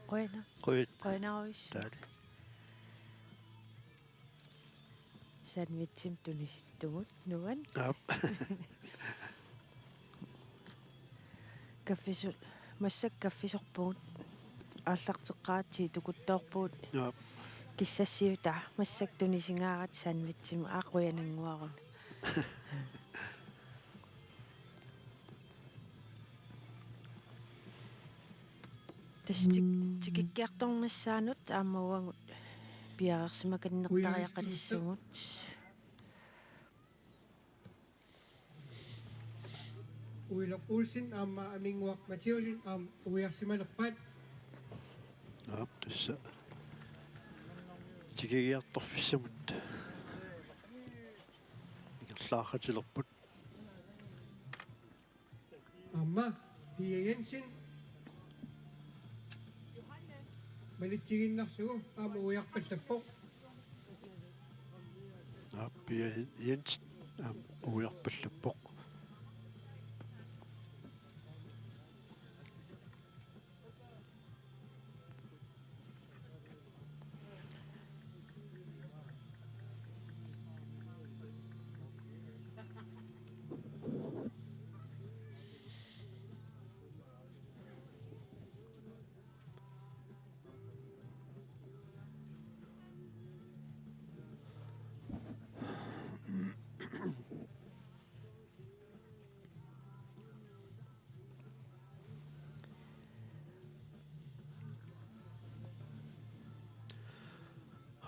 Qujanaq. Qujan. Qujanarujussuaq. Taali. Sandwichimik tunisittugut nuan. Aap. Kaffisu-, massakkut kaffisorpugut. Aallarteqqaratsigit tukuttoorpugut. Aap. Kissassiutaa massakkut tunisingaaratta sandwichimik, aa qujanannguaruna. Tassa tik-, tikikkiartornissaanut aamma uagut piareersimakannertariaqalissugut. Uileq Olsen aamma Aminguaq Mathiassen aamma uiarsimalerpaat. Aap, tassa tikikkiartorfissamut ingerlaartilerput. Aamma Pia Jensen malitsigiinnarlugu aamma uiarpallappoq. Aap, Pia Jensen aamma uiarpallappoq.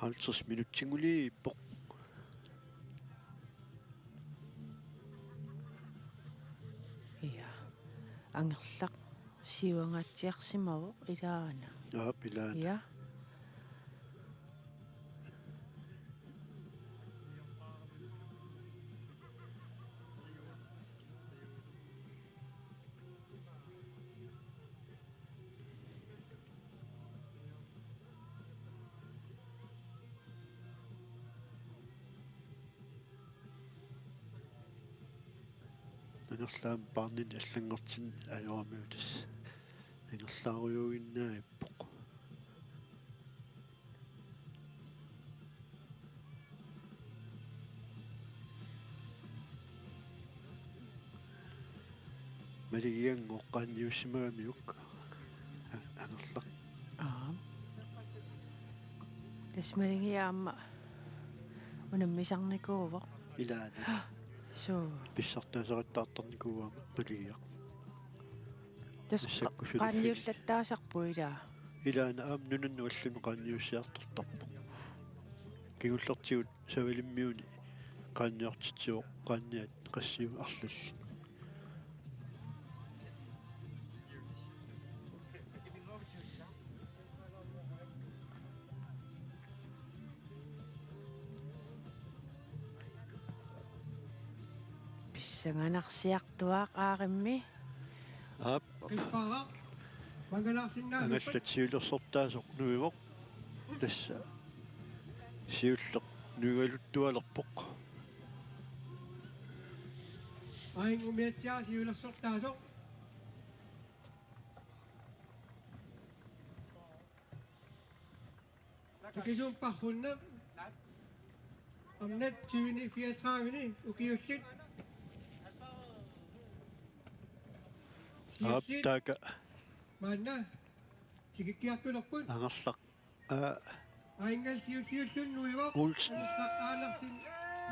Halvtreds minutsinngulippoq. Ja. Angerlaq siuangaatsiarsimavoq ilaana. Aap, ilaana. Ja. Angerlaaq paarnini allanngortinni ajoramiuk tassa angerlaarujuuginnavippoq. Maligianngooq qaanniussimagamiuk. A-, Angerlaq. Aap. Tassa Maligiaq aamma unammisarnikuuvoq. Ilaana. Suu. Pissartaasaqattaartarnikuuvoq aamma Maligiaq. Tassa massakkut suliffigit qaanniullattaasarpoq ilaa. Ilaana aamma nunanut allanut qaanniussiartortarpoq. Kingullertigut Savalimmiuni qaanniortitsivoq, qaanniat qassiusut arlallit. Pissanganarsiartuaaq aarimmi. Aap. Angallat siulersortaasoq nuivoq. Tassa siulleq nuigaluttualerpoq. Aajuna umiatsiaq siulersortaasoq. Takisuumparrunneq. Arnat tyveni fireogtredive-ni ukiullit. Aap, siulliit taakku. Maanna tikikkiartulerput. Angerlaq. Aa. Aajuna siulliulluni nuivoq. Olsen. Angerlaq Andersen.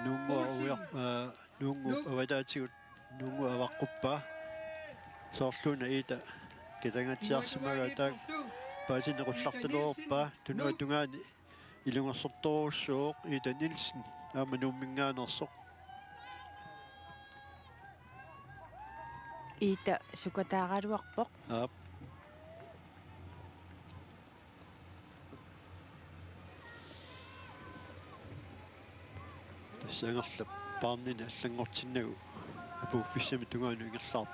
Nuunnguaq Olsen. Uiar-, aa, Nuunnguup avataatigut Nuunnguup avaqquppaa. Soorluuna Iita kitangaatsiarsimagaat taakku paasineq qullartaleruppaa. Tunuatungaani ilungersortorujussuuvoq Iita Nielsen aamma Nuumminngaanneersoq. Iita sukataaraluarpoq. Aap. Tassa Angerlap paarnini allanngortinnagu apuuffissamik tungaanut ingerlaarpoq.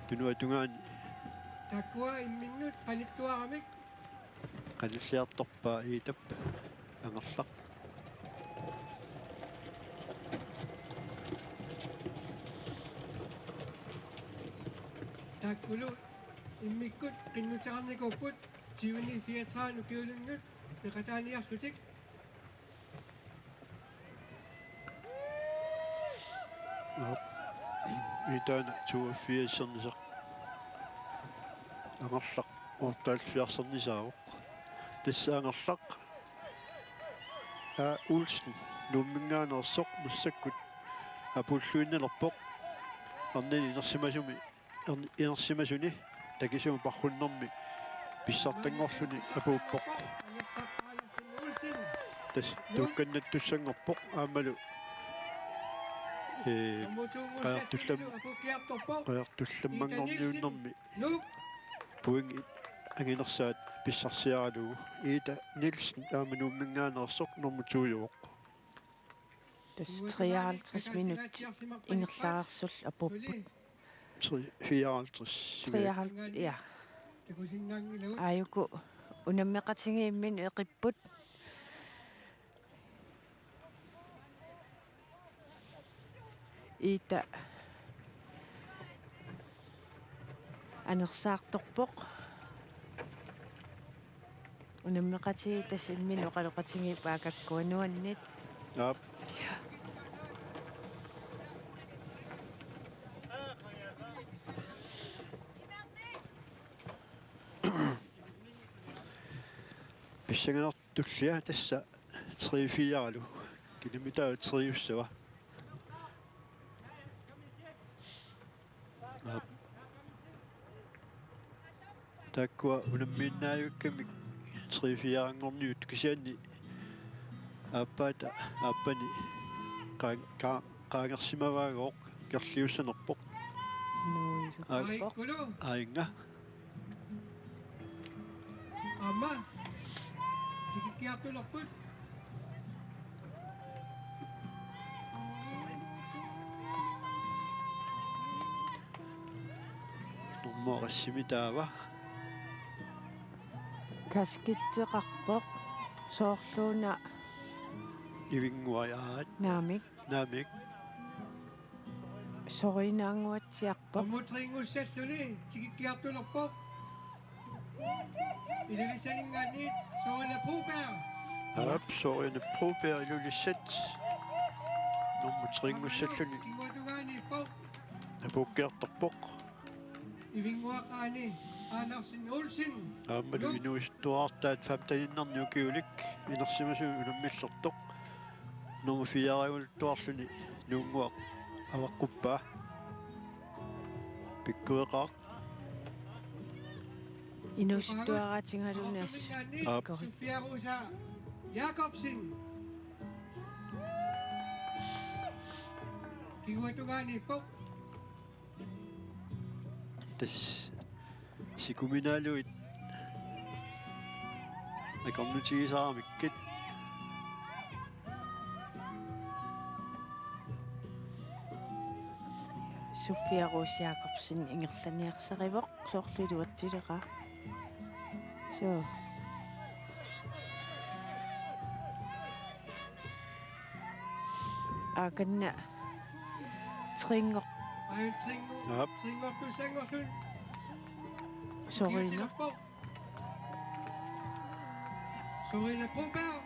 Tunuatungaani. Taakkua imminnut qanittuaramik. Qanilliartorpaa Iitap Angerlaq. Taakkulu Immikkut qinnuteqarnikuupput tyveni fireogtredive ukiulinnut peqataaniarlutik. Nå. Itaana toogfirsernisaq. Angerlaq otteoghalvfjerdsernisaavoq. Tassa Angerlaq A. Olsen Nuumminngaanneersoq massakkut apuulluinnalerpoq. Arnani inersimasumi, ern-, inersimasuni takisuumik parrunnermi pissartanngorluni apuuppoq. Tassa tuukkannattussanngorpoq aammalu, ee, qajartullam-, qajartullammanngorniunnermi pointit anginersaat pissarsiaralugu Ida Nielsen aamma Nuumminngaanneersoq nummer to-uvoq. Tassa treoghalvtreds minutsit ingerlareersullu apuupput. Tre-, fireoghalvtreds. Treoghalvtreds, ja. Aajuku unammeqatigiimminut eqipput. Ida anersaartorpoq. Unammeqatigiit tassa imminut oqaloqatigiipput aakakkuanuannit. Aap. Pissanganartullia tassa tre fire-lu. Kinamitaava tre-ussava? Aap. Taakkua unammiinnaavikkami tre fire-nngorniut kisianni aappaata aappani qaa-, qaa-, qaangersimavaagooq kerliussanerpoq. Nuilerpoq. Aa-, aainga. Aamma tikikkiartulerput. Nummer seks-imi taava. Kaskitseqarpoq soorluuna. Ivinnguajaat. Naamik. Naamik. Soriinnaannguatsiarpoq. Nummer tre-nngussalluni tikikkiartulerpoq. Ilulissaninngaanniit Soriina Broberg. Aap, Soriina Broberg Ilulissat. Nummer tre-nngussalluni. Kinguatungaaniippoq. Apuukkiartorpoq. Ivinnguaqaani Andersen Olsen. Aammalu inuusuttuartaat femten-innerni ukiulik inersimasumi unammillertoq. Nummer fire-raluttuarluni Nuunnguaq avaqquppaa. Pikkoreqaaq. Inuusuttuaraatigalugu assut. Aap. Pikkorik. Sofia Rosa Jakobsen. Kinguatungaaniippoq. Tassa sikuminaaluit akornutigisaramikkit. Sofia Rose Jakobsen ingerlaniarsarivoq soorlu iluatsileraa. Suu. Aakanna tringo. Aap. Soriina. Soriina Broberg.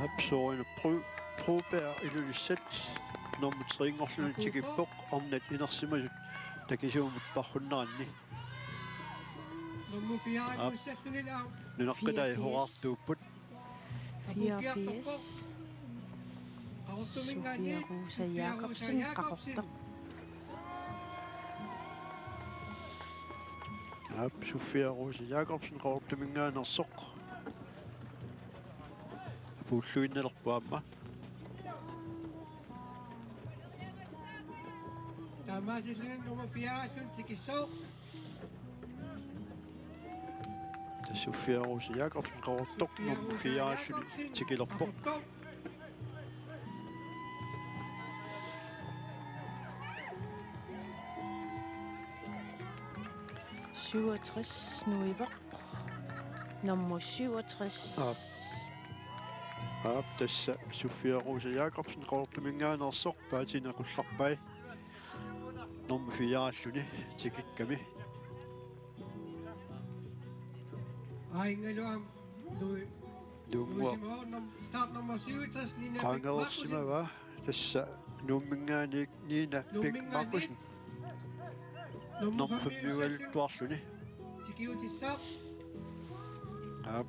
Aap, Soriina Bro-, Broberg Ilulissat. Nummer tre-nngorluni tikippoq arnat inersimasut takisuumik parrunneranni. Nummer fire-nngussalluni. Nunaqqatai fireogfirs. Horaartuupput. Fireogfirs. Sofia Rosa Jakobsen, Qaqortoq. Aap, Sofia Rosa Jakobsen, Qaqortuminngaanneersoq. Apuulluinnalerpoq aamma. Taamaasilluni nummer fire-ralluni tikissooq. Tassa Sofia Rose Jakobsen, Qaqortoq, nummer fire-ralluni tikilerpoq. Syvogtres nuivoq. Nummer syvogtres. Aap. Aap, tassa Sofia Rose Jakobsen, Qaqortuminngaanneersoq, paatini qullarpai. Nummer fire-ralluni tikikkami. Aajungalu aamma Nuummuaq. Nuusimavoq num-, startnummer syvogtres, Nina Bech Markussen. Qaangereersimavaa, tassa Nuumminngaanniit Nina Bech Markussen. Nummer femmiugaluttuarluni. Tikiutissaaq. Aap.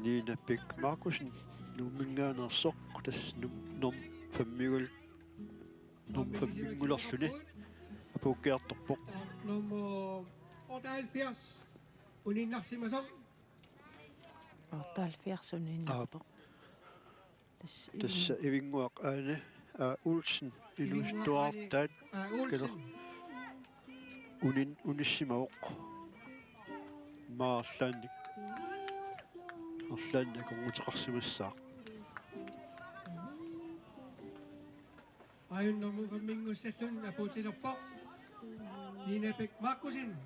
Nina Bech Markussen, Nuumminngaanneersoq, tassa num-, nummer femmiugal-, nummer femmiugaluarluni apuukkiartorpoq. Nummer otteoghalvfjerds, uninnarsimasoq. Otteoghalvfjerds uninnarpoq. Aap. Tassa Tassa Ivinnguaq Aane A. Olsen, Ivinnguaq Aane Inuusuttuartaat A. Olsen. Kelo-, unin-, unissimavoq. Immaqa arlaannik, arlaannik akornuteqarsimassaaq. Aajuna nummer femminngussalluni apuutilerpoq Nina Bech Markussen.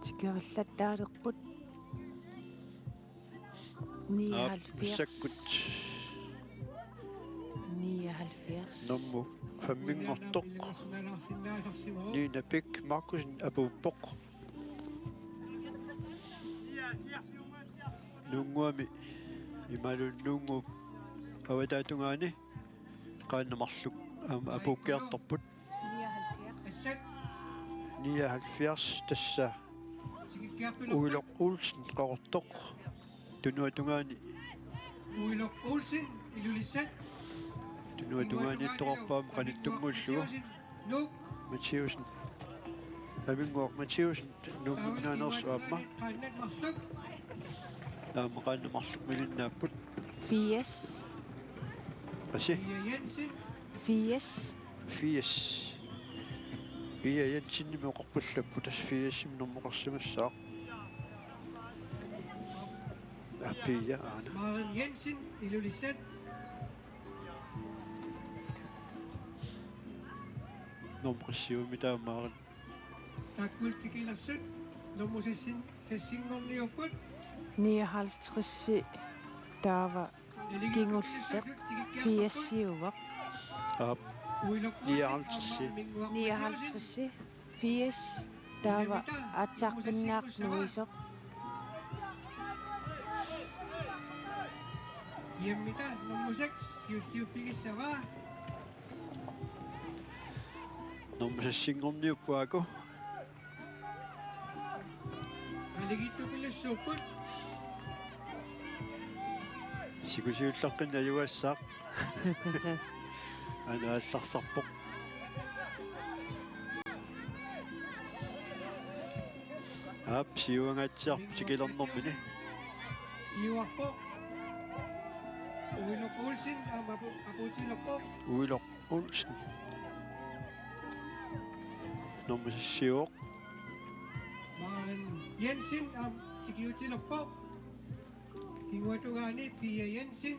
Tikerallattaalerput. Aap, nioghalvfjerds. Massakkut. Nioghalvfjerds. Nummer femminngortoq. Nina Bech Markussen apuuppoq. Nuunnguami imaluunniit Nuunnguup avataatungaani qaannat marluk aamma apuukkiartorput. Nioghalvfjerds tassa Uiloq Olsen Qaqortoq. Tunuatungaani. Uiloq Olsen, Ilulissat. Tunuatungaani ittoqarpoq aamma qanittunnguullugu. Mathiassen, Nuuk. Mathiassen. Avinnguaq Mathiassen, Nuumminngaanneersoq aamma. Qaannat marluk. Aamma qaannat marluk malinnaapput. Firs. Qassi? Pia Jensen. Firs. Firs. Pia Jensenimik oqarpallaarput, tassa firsimik normoqarsimassaaq. Aa, Pia, aana. Maren Jensen, Ilulissat. Normoqassiummik taava Maren. Taakku tikilersut, nummer seksten, sekstenngorniupput. Nioghalvtreds taava kingulleq firsiuvoq. Aap. Nioghalvtreds. Nioghalvtreds. Firs taava aatsaarpinnaaq nuisoq. Iammita nummer seks, siulliuffigissavaa. Nummer sekstenngorniupput aaku. Naligiittupilussuupput. Siku siullaqqinneq ajugaassaaq. Aana aallarsarpoq. Aap, siuangaatsiarpoq tikilernermini. Siuarpoq. Uiloq Olsen, aamma apu-, apuutilerpoq. Uiloq Olsen. Nummer seksten. Maren Jensen, aamma tikiutilerpoq. Kinguatungaani Pia Jensen.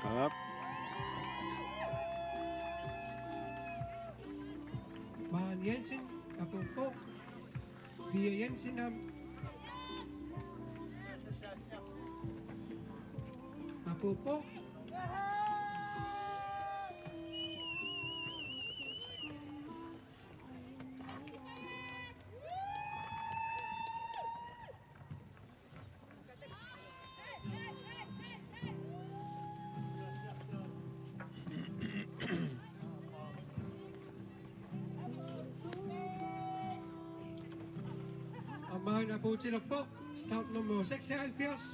Aap. Maren Jensen, apuuppoq. Pia Jensen aamma apuuppoq. Aamma apuutilerpoq, startnummer seksoghalvfjerds.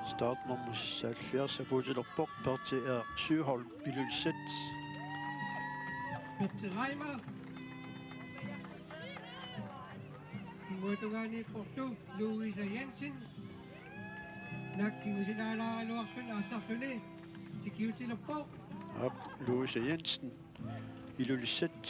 Startnummer seksoghalvfjerds apuutilerpoq, Berthe R. Søholm, Ilulissat. Berthe Reimer. Kinguatungaaniipporlu Louise Jensen. Naak kingusinaalaaraluarluni aallarluni. tikiutilerpoq. Aap, Louise Jensen, Ilulissat.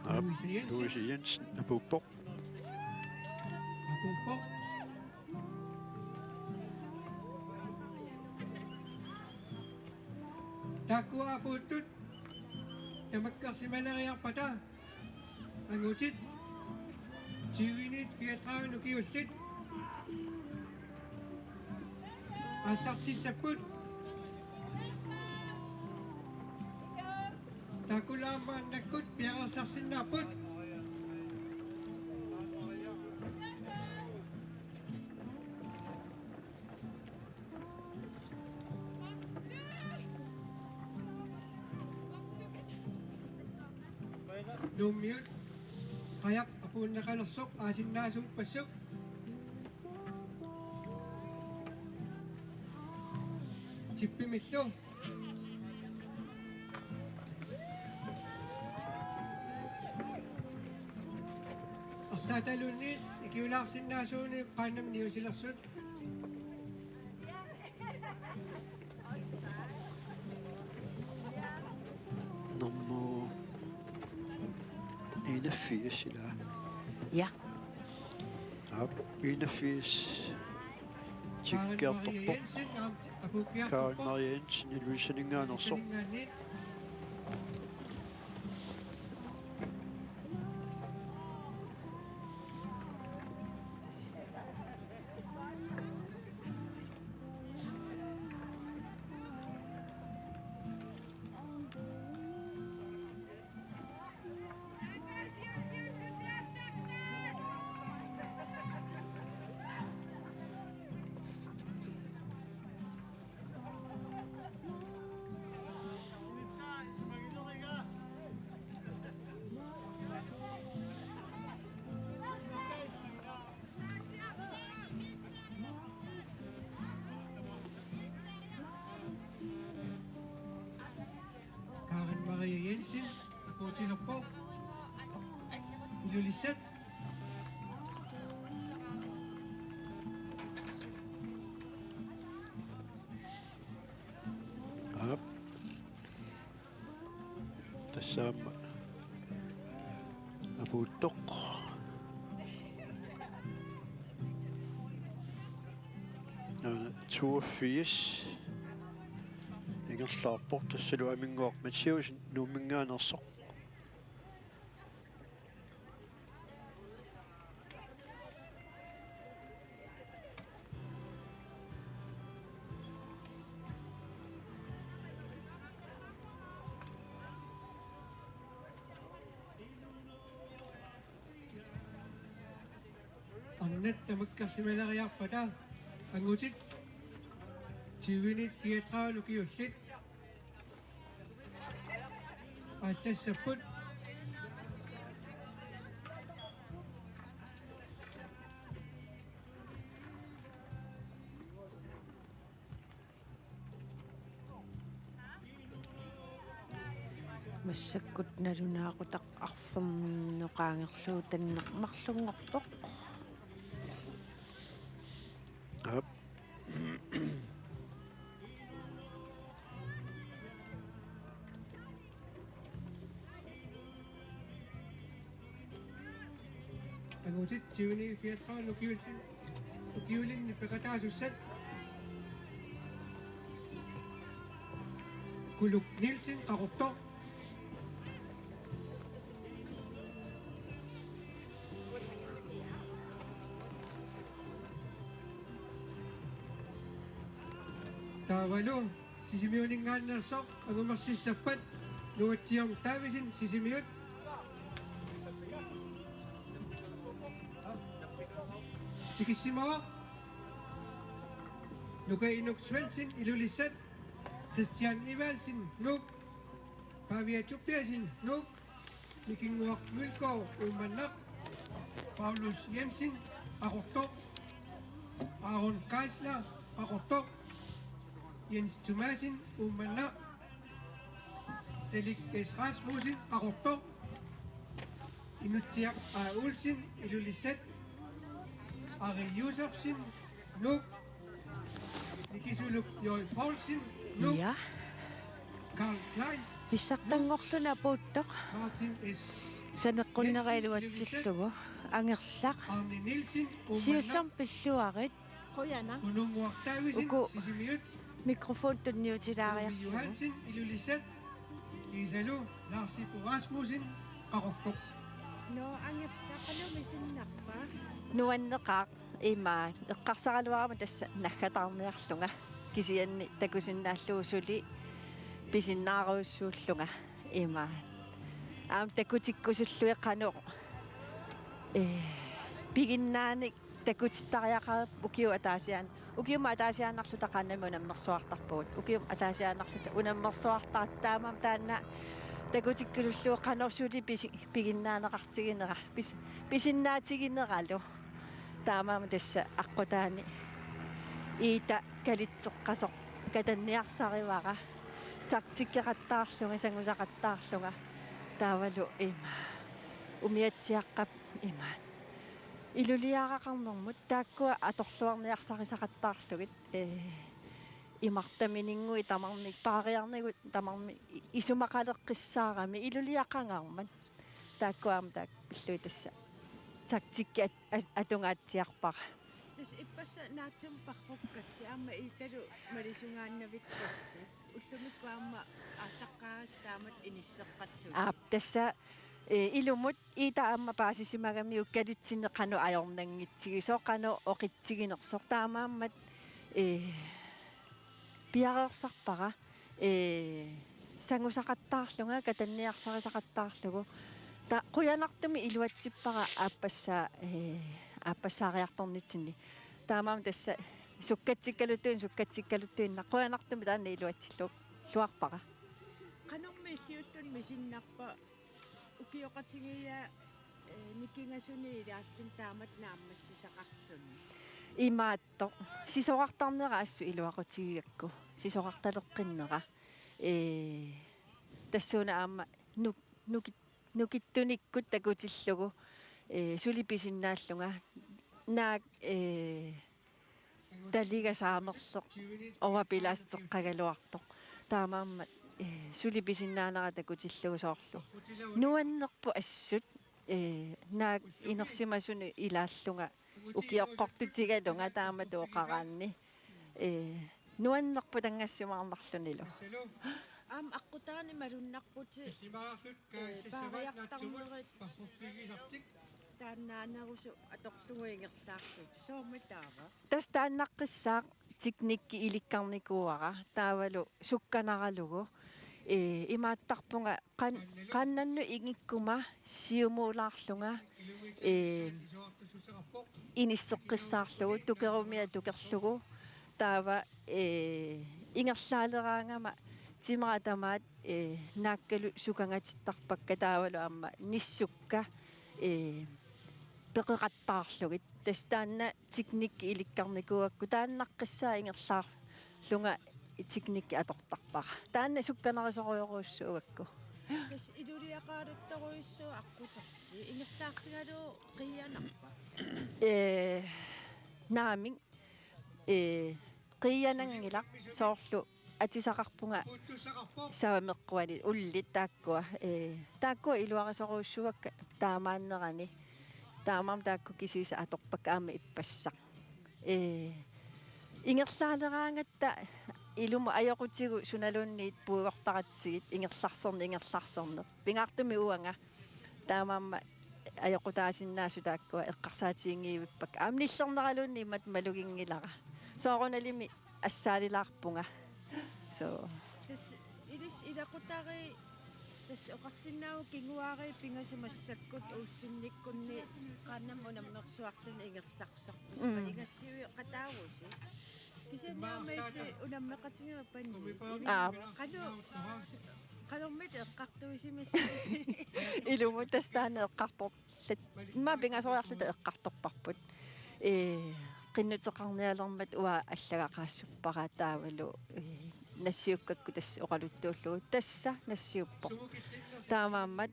Aap, Louise Jensen. Louise Jensen apuuppoq. Apuuppoq. Taakkua apuuttut tamakkersimaleriarpata angutit tyveniit fireogtredive ukiullit aallartissapput. Taakkulu aamma maannakkut piareersarsinnaapput. Nuummiut qajaq apuunneqalersoq aasinnaasuuppassuk. Tippimillu. Arlaataluunniit ikiulaarsinnaasuunik qaannamut niusilersut. Nummer enogfirs, ilaa? Ja. Aap, enogfirs. Tikkiartorpoq. Karen Marie Jensen, aamma apuukkiartorpoq. Karen Marie Jensen, Ilulissaninngaanneersoq. Ilulissaninngaanniit. Karen Marie Jensen, apuutilerpoq. Ilulissat. Aap. Tassa aamma apuuttoq. Aana toogfirs. Ingerlaarpoq, tassalu Aminnguaq Mathiassen Nuumminngaanneersoq. Arnat tamakkersimaleriarpata angutit tyveniit fireogtredive ukiullit aallassapput. Massakkut nalunaaqutaq arfernup qaangerlugu Danmark marlunngorpoq. Aap. Angutit tyveniit fireogtredive ukiullin-, ukiullinni peqataasussat. Kuluk Nielsen, Qaqortoq. Taavalu Sisimiuninngaanneersoq angumersissappat Nuatsiorm Davidsen, Sisimiut. Tikissimavoq Nuka Inuk Svendsen, Ilulissat, Christian Evaldsen, Nuuk, Pavia Tobiassen, Nuuk, Mikinnguaq Mølgaard, Uummannaq, Paulus Jensen, Qaqortoq, Aaron Geisler, Qaqortoq, Jens Thomassen, Uummannaq, Selik S. Rasmussen, Qaqortoq, Inutsiaq A. Olsen, Ilulissat. Ari Josefsen, Nuuk. Nikisuluk J. Poulsen, Nuuk. Ja. Karl Kleist, Pissartanngorluni apuuttoq. Martin S. Saneqqunnera Jensen, iluatsillugu. Angerlaq. Arne Nielsen, Uummannaq. Siullermik pilluarit. Qujanaq. Ununnguaq Davidsen, uku Sisimiut. Mikrofon tunniutilaariarlugu. Johansen, Ilulissat. Kiisalu Lars Ippo Rasmussen, Qaqortoq. Nå, Angerlaq, qanoq misinnarpa? Nuanneqaaq, ima, eqqarsaraluarama tassa naggataarniarlunga. Kisianni takusinnaallugu suli pisinnaarujussuullunga, ima. Aamma takutikkusullugit qanoq, ee, piginnaanik takutittariaqarpoq ukiut ataasiaan-, ukiumut ataasiaannarluta qaannamik unammersuartarpugut. Ukiumut ataasiaannarluta unammersuartartut, taamaammat taanna takutikkusullugit qanoq suli pisi-, piginnaaneqartiginera, pis-, pisinnaatigineralu. Taamaammat tassa aqqutaani Iita kalitseqqasoq katanniarsarivara. Taktikkeqattaarlunga, sangusaqattaarlunga. Taavalu ima. Umiatsiaqqap ima. Iluliaraqarnermut taakkua atorluarniarsarisaqattaarlugit. Ee, imartamininnguit tamarmik, paariarnigut tamarmik i-, isumaqaleqqissaarami iluliaqangaarmat. Taakkua aamma taakku pillugit tassa. Taktikki at-, at-, atungaatsiarpara. Tassa ippassaq naatsumik parrukkassi, aamma Iitalu malisugaannavikkassi. Ullumikkut aamma aallaqqaarassi taamatut inisseqqallugit. Aap, tassa, ee, ilumut Iita aamma paasisimagamiuk kalitsinni qanoq ajornanngitsigisoq, qanoq oqitsiginersoq, taamaammat, ee, piareersarpara, ee, sangusaqattaarlunga, katanniarsarisaqattaarlugu. Ta-, qujanartumik iluatsippara aappassaa-, ee, aappassaariartornitsinni. Taamaammat tassa sukkatsikkaluttuinnaq, sukkatsikkaluttuinnaq. Qujanartumik taanna iluatsillu-, -luarpara. Qanormi illiulluni misinnarpa ukioqatigiiaat, ee, nikingasunik ilaalluni taamatut naammassisaqarluni? Imaattoq. Sisorartarnera assut iluaqutigigakku. Sisorartaleqqinnera. Ee, tassuuna aamma nuk-, nukit-, nukittunikkut takutillugu, ee, suli pisinnaallunga. Naak, ee, taliga saamerleq overbelasteqqagaluartoq. Taamaammat, ee, suli pisinnaanera takutillugu soorlu. Nuannerpoq assut, ee, naak inersimasunut ilaallunga ukioqqortutigalunga taamatut oqaraanni. Ee, nuannerpoq tanngassimaarnarlunilu. Aamma aqqutaani malunnarputit, ee, paariartarnerit taannaanerusoq atorlugu ingerlaarlutit. Soormi taava? Tassa taannaqqissaaq teknikki ilikkarnikuuara taavalu sukkanaralugu, ee, imaattarpunga qan-, qaannannut ingikkuma siumuulaarlunga, ee, inisseqqissaarlugu tukerumia tukerlugu taava, ee, ingerlaaleraangama timera tamaat, ee, naakkalu sukangatittarpakka taavalu aamma nissukka, ee, peqeqattaarlugit. Tassa taanna teknikki ilikkarnikuugakku taannaqqissaaq ingerlaarlunga teknikki atortarpara. Taanna sukkanarisorujorujussuugakku. Tassa iluliaqaaluttorujussuuvoq aqqutersi. Ingerlaartigalugu qiianarpa? Ee, naamik, ee, qiiananngilaq soorlu atisaqarpunga savameqquani ullit taakkua, ee, taakkua iluarisorujussuuakka taamaannerani. Taamaammat taakku kisiisa atorpakka aamma ippassaq. Ee, ingerlaaleraangatta ilumut ajoqutigut sunaluunniit puigortaratsigit ingerlarserneq, ingerlarserneq. Pingaartumik uanga. Taamaammat ajoqutaasinnaasut taakkua eqqarsaatiginngivippakka. Aamma nillerneraluunniit imatut maluginngilara. Soorunalimi assaalilaarpunga. So. Tassa ilissi ilaqutariit tassa oqarsinnaavoq kinguaariit pingasut massakkut Olsenikkunni qaannamut unammersuartuni ingerlarsarpusi. Mm. Malingassiueqataavusi. Kisianni aamma illit unammeqatigiippani. Aap. Qanoq, qanormita eqqartuisimassuusi? Ilumut tassa taanna eqqartorpat. Immaqa pingasoriarluta eqqartorparput. Ee, qinnuteqarnialermat uanga allagaqaassuppara taavalu, ee, nassiukkakku tassa oqaluttuullugu. Tassa nassiuppoq. Taamaammat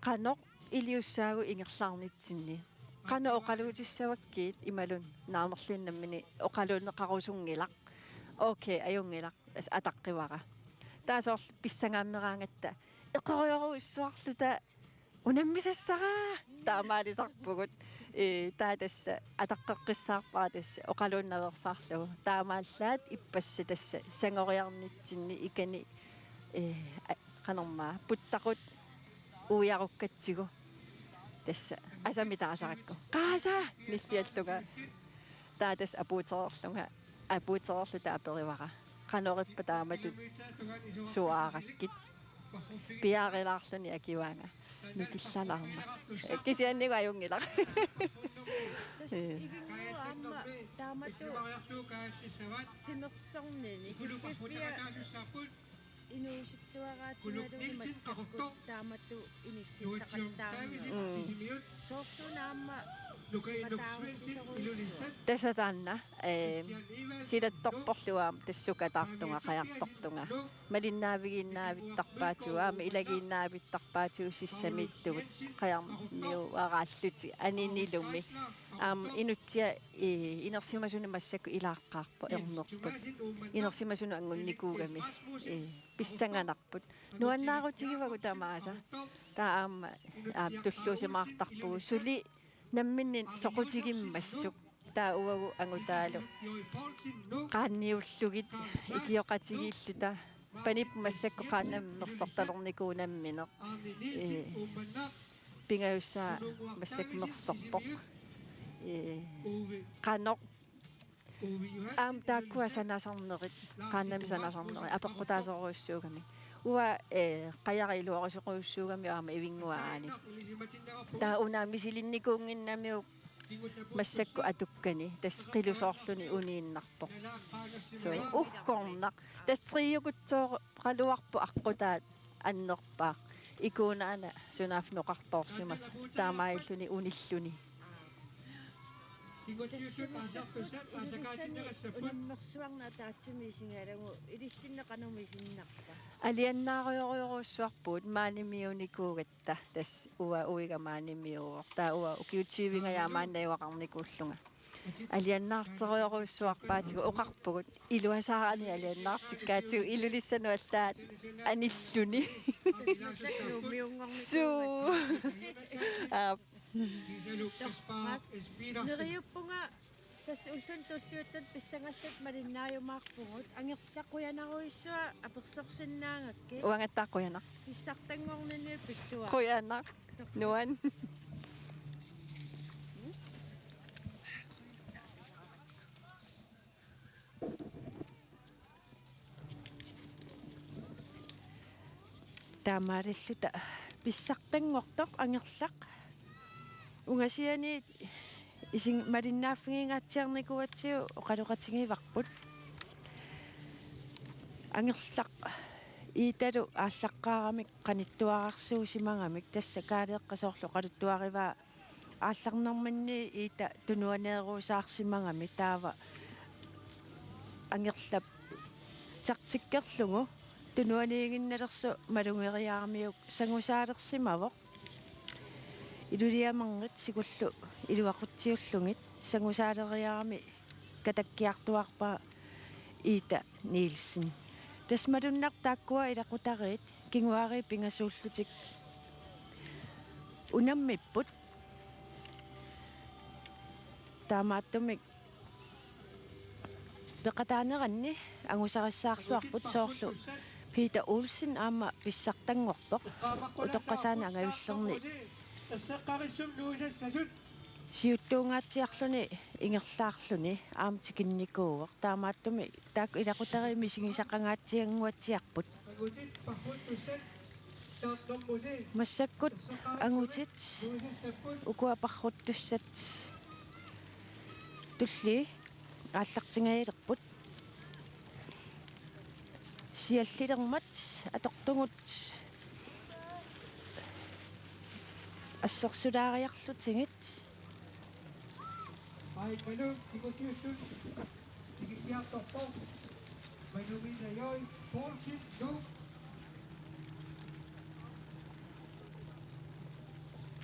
qanoq iliussaagut ingerlaarnitsinni. Qanoq oqaluutissavakkit imaluunniit naamerluinnaq nammineq oqaluunneqarusunngilaq. Okay, ajunngilaq. Tassa ataqqivara. Taava soorlu pissangaammeraangatta eqerujorujussuarluta unammisassaraa taamaalisarpugut. Ee, taava tassa ataqqeqqissaarpara tassa oqaluunnaveersaarlugu. Taamaallaat ippassaq tassa sangoriarnitsinni ikani, ee, a-, qanormaa puttaqut uiarukkatsigu. Tassa asami taasarakku. Qaasa nilliallunga. Taava tassa apuutereerlunga, apuutereerluta aperivara. Qanorippa taamatut suaarakkit. Piaarilaarluni akivaanga. Nukillalaarnaq. Kisianni uanga ajunngilaq. Tassa Ee. Iginngua aamma taamatut timersornini. Killiffia inuusuttuaraatigalugu massakkut taamatut inissittaqattaarneq. Mm. Soorluuna aamma sukataarussisorujussuaq. Tassa taanna, ee, silattorporlu aamma tassa sukataartunga, qajartortunga. Malinnaavigiinnavittarpaatigut, aamma ilagiinnavittarpaatigut sissamiittugut, qajarmiuaraallutik, aninilumi. Aamma inutsiat, ee, inersimasunut massakkut ilaaqqaarpoq, ernerput. Inersimasunut anngunnikuugami, ee, pissanganarput. Nuannaarutigivagut tamaasa. Taava aamma, aamma tulluusimaartarpugut. Suli namminneq soqutigimmassuk. Taava uagut angutaalu qaanniullugit ikioqatigiilluta. Panipput massakkut qaannamik mersortalernikuuvoq nammineq. Ee, pingajussaa massakkut mersorpoq. Ee, qanoq aamma taakkua sanasarnerit, qaannamik sanasarnerit, apeqqutaasorujussuugamik. Uanga, ee, qajara iluarisorujussuugami aamma Ivinnguaani. Taava una misilinnikuunnginnamiuk massakkut atukkani, tassa qilusoorluni uniinnarpoq. So, uggornaq. Tassa triukutsooraqaluarpoq aqqutaat annerpaaq. Ikuunaana sunaaffa noqartoorsimasoq. Taamaalilluni unilluni. Tassa massakkut Ilulissani unammersuarneq ataatsimik isiginagu, ilissinnut qanoq misinnarpa? Aliannaarujorujorujussuarpugut maanimiuunikuugatta, tassa uanga uiga maanimiuuvoq. Taava uanga ukiut tyvingajak maani najugaqarnikuullunga. Aliannaartorujorujussuarpaatigut oqarpugut. Iluasaarani aliannaartikkaatigut Ilulissanut allaat anilluni. Suu. Aap. Torrak. Neriuppunga tassa ulluni tulliuttuni pissangalluta malinnaajumaarpugut. Angerlaq, qujanarujussuaq apersorsinnaagakkit. Uangattaaq qujanaq. Pissartanngorninni pilluarit. Qujanaq. Nuan. Taamaalilluta pissartanngortoq Angerlaq. Ungasianiit isin-, malinnaaffigingaatsiarnikuugatsigu oqaloqatigivarput. Angerlaq Iitalu aallaqqaaramik qanittuararsuusimagamik, tassa Kaaleeqqap soorlu oqaluttuarivaa aallarnerminni Iita tunuaneeruusaarsimagami, taava Angerlap taktikkerlugu tunuaniiginnalersoq malugeriaramiuk sangusaalersimavoq. Iluliamernit sikullu iluaqutsiullugit sangusaaleriarami katakkiartuaarpaa Iita Nielsen. Tassa malunnarpoq taakkua ilaqutariit kinguaariit pingasuullutik unammipput. Taamaattumik peqataaneranni angusarissaarluarput soorlu Peter Olsen aamma pissartanngorpoq utoqqasaani angajullerni. Siuttuungaatsiarluni ingerlaarluni aamma tikinnikuuvoq. Taamaattumik taakku ilaqutariit misigisaqangaatsiannguatsiarput. Massakkut angutit ukua parruttussat tullii aallartingajalerput. Siallilermat atortugut assersulaariarlutigit. Aimmalu kingulliulluni tikikkiartorpoq. Manumina Joi Poulsen, Nuuk.